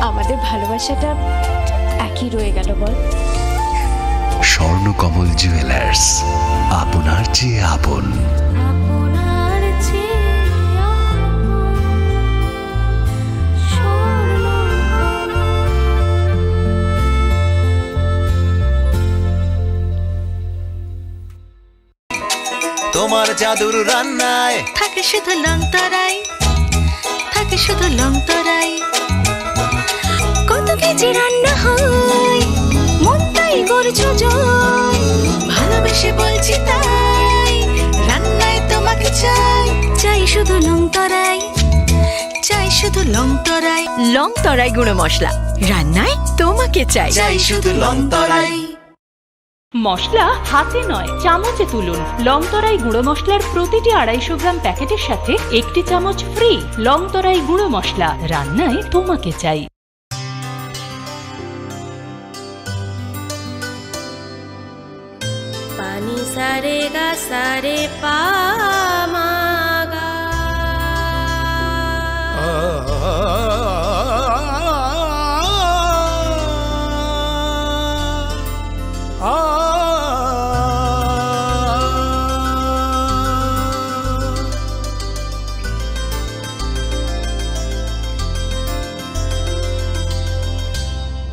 আমাদের ভালোবাসাটা একই রয়ে গেল, বল? স্বর্ণকমল জুয়েলার্স, আপনার চেয়ে আপন। তোমার জাদুর রান্নায় থাকে শুধু লং তরাই, থাকে শুধু লং তরাই। কত কেজি রান্না হয়, মনটাই করছো জয়। ভালোবেসে বলছি তাই, রান্নায় তোমাকে চাই, চাই শুধু লং তরাই, চাই শুধু লং তরাই। লং তরাই গুঁড়ো মশলা, রান্নায় তোমাকে চাই, চাই শুধু লং তরাই। মশলা হাতে নয়, চামচে তুলুন। লং তরাই গুঁড়ো মশলার প্রতিটি আড়াইশো গ্রাম প্যাকেটের সাথে একটি চামচ ফ্রি। লং তরাই গুঁড়ো মশলা, রান্নায় তোমাকে চাই। Pani sa re ga sa re pa ma ga.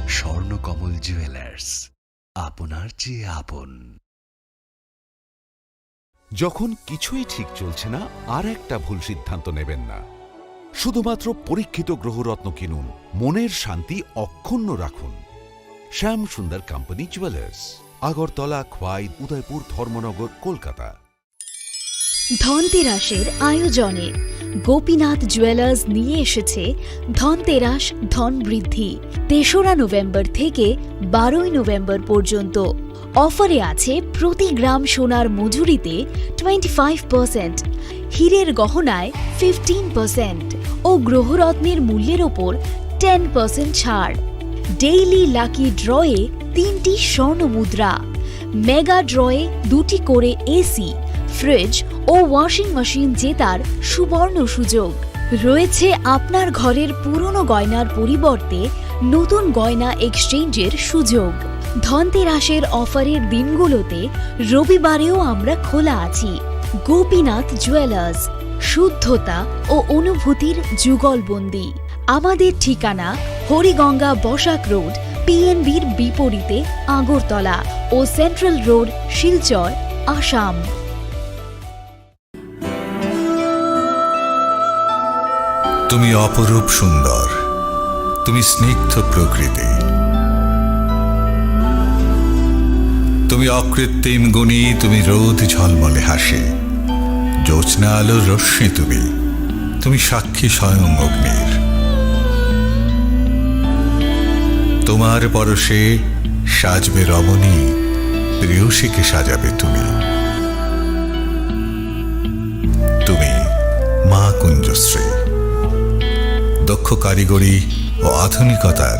Swarnakamal jewellers, আপনার চেয়ে আপন। যখন কিছুই ঠিক চলছে না, আর একটা ভুল সিদ্ধান্ত নেবেন না। শুধুমাত্র পরীক্ষিত গ্রহরত্ন কিনুন, মনের শান্তি অক্ষুণ্ণ রাখুন। শ্যাম সুন্দর কোম্পানি জুয়েলার্স, আগরতলা, খোয়াই, উদয়পুর, ধর্মনগর, কলকাতা। ধনতেরাসের আয়োজনে গোপীনাথ জুয়েলার্স নিয়ে এসেছে ধনতেরাস ধন বৃদ্ধি। তেসরা নভেম্বর থেকে বারোই নভেম্বর পর্যন্ত অফারে আছে প্রতি গ্রাম সোনার মজুরিতে টোয়েন্টি ফাইভ পার্সেন্ট, হীরের গহনায় ফিফটিন পার্সেন্ট ও গ্রহরত্নের মূল্যের ওপর টেন পার্সেন্ট ছাড়। ডেইলি লাকি ড্রয়ে তিনটি স্বর্ণ মুদ্রা, মেগা ড্রয়ে দুটি করে এসি, ফ্রিজ ও ওয়াশিং মেশিন জেতার সুবর্ণ সুযোগ। রয়েছে আপনার ঘরের পুরনো গয়নার পরিবর্তে নতুন গয়না এক্সচেঞ্জের সুযোগ। ধনতেরাসের অফারের দিনগুলোতে রবিবারেও আমরা খোলা আছি। গোপীনাথ জুয়েলার্স, শুদ্ধতা ও অনুভূতির যুগলবন্দি। আমাদের ঠিকানা হরিগঙ্গা বসাক রোড, পিএনবির বিপরীতে আগরতলা ও সেন্ট্রাল রোড, শিলচর, আসাম। তুমি অপরূপ সুন্দর, তুমি স্নিগ্ধ প্রকৃতি, তুমি অকৃত্রিম গুণী, তুমি রোদ ঝলমলে হাসি, জ্যোৎস্না আলোর রশ্মি তুমি, তুমি সাক্ষী স্বয়ং অগ্নির। তোমার পরশে সাজবে রমণী, প্রেয়সীকে সাজাবে তুমি। তুমি মা কুঞ্জশ্রী, দক্ষ কারিগরি ও আধুনিকতার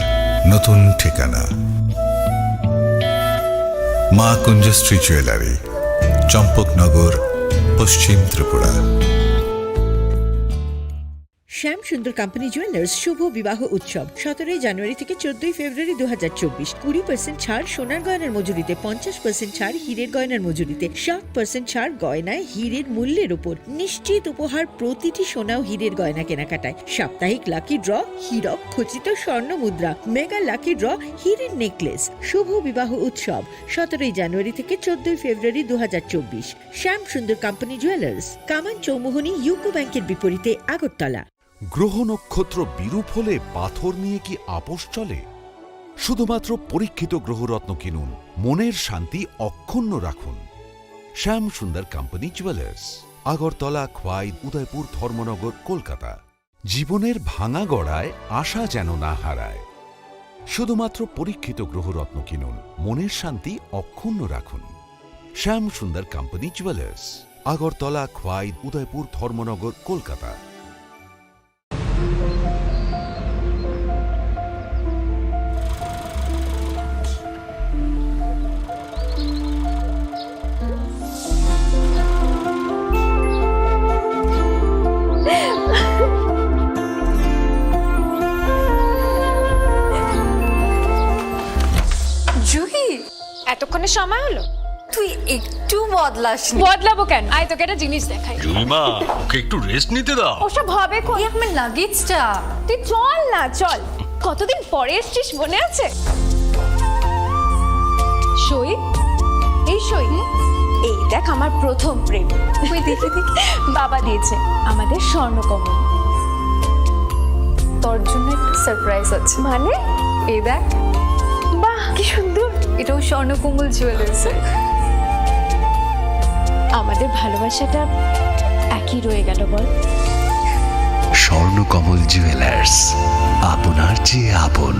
নতুন ঠিকানা। মা কুঞ্জশ্রী জুয়েলারি, চম্পকনগর, পশ্চিম ত্রিপুরা। শ্যাম সুন্দর কোম্পানি জুয়েলার্স শুভ বিবাহ উৎসব সতেরোই জানুয়ারি থেকে চোদ্দই ফেব্রুয়ারি দু হাজার চব্বিশ। কুড়ি পার্সেন্ট ছাড় সোনার গয়নার মজুরিতে, পঞ্চাশ পার্সেন্ট ছাড় হীরের গয়নার মজুরিতে, সাত পার্সেন্ট ছাড় গয়নায় হীরের মূল্যের উপর। নিশ্চিত উপহার প্রতিটি সোনা ও হীরের গয়না কেনাকাটায়। সাপ্তাহিক লাকি ড্র, হীরক খচিত স্বর্ণ মুদ্রা, মেগা লাকি ড্র, হীরের নেকলেস। শুভ বিবাহ উৎসব সতেরোই জানুয়ারি থেকে চোদ্দই ফেব্রুয়ারি দু হাজার চব্বিশ। শ্যাম সুন্দর কোম্পানি জুয়েলার্স, কামান চৌমুহনী ইউকো ব্যাংকের বিপরীতে আগরতলা। গ্রহ নক্ষত্র বিরূপ হলে পাথর নিয়ে কি আপোষ চলে? শুধুমাত্র পরীক্ষিত গ্রহরত্ন কিনুন, মনের শান্তি অক্ষুণ্ণ রাখুন। শ্যাম সুন্দর কোম্পানি জুয়েলার্স, আগরতলা, খোয়াই, উদয়পুর, ধর্মনগর, কলকাতা। জীবনের ভাঙা গড়ায় আশা যেন না হারায়। শুধুমাত্র পরীক্ষিত গ্রহরত্ন কিনুন, মনের শান্তি অক্ষুণ্ণ রাখুন। শ্যাম সুন্দর কোম্পানি জুয়েলার্স, আগরতলা, খোয়াই, উদয়পুর, ধর্মনগর, কলকাতা। জুহি, এতক্ষণে সময় হলো? তুই একটু বদলাসনি। বদলাবো কেন? আয়, তোকে একটা জিনিস দেখাই। জুলিমা, ওকে একটু রেস্ট নিতে দাও। ওসব হবে কোন? এই আমার লাগেজটা। তুই চল না, চল। কতদিন পরে এসছিস, মনে আছে? সই, এই সই। এই দেখ, আমার প্রথম প্রেম। ওই দেখি, দেখি। বাবা দিয়েছে আমাদের স্বর্ণকমল। তোর জন্য একটা সারপ্রাইজ আছে। মানে? এই দেখ। বাহ, কি সুন্দর। এটাও স্বর্ণকমল জুয়েলার্সের। আমাদের ভালোবাসাটা একই রয়ে গেল, বল? স্বর্ণকমল জুয়েলার্স, আপনার চেয়ে আপন।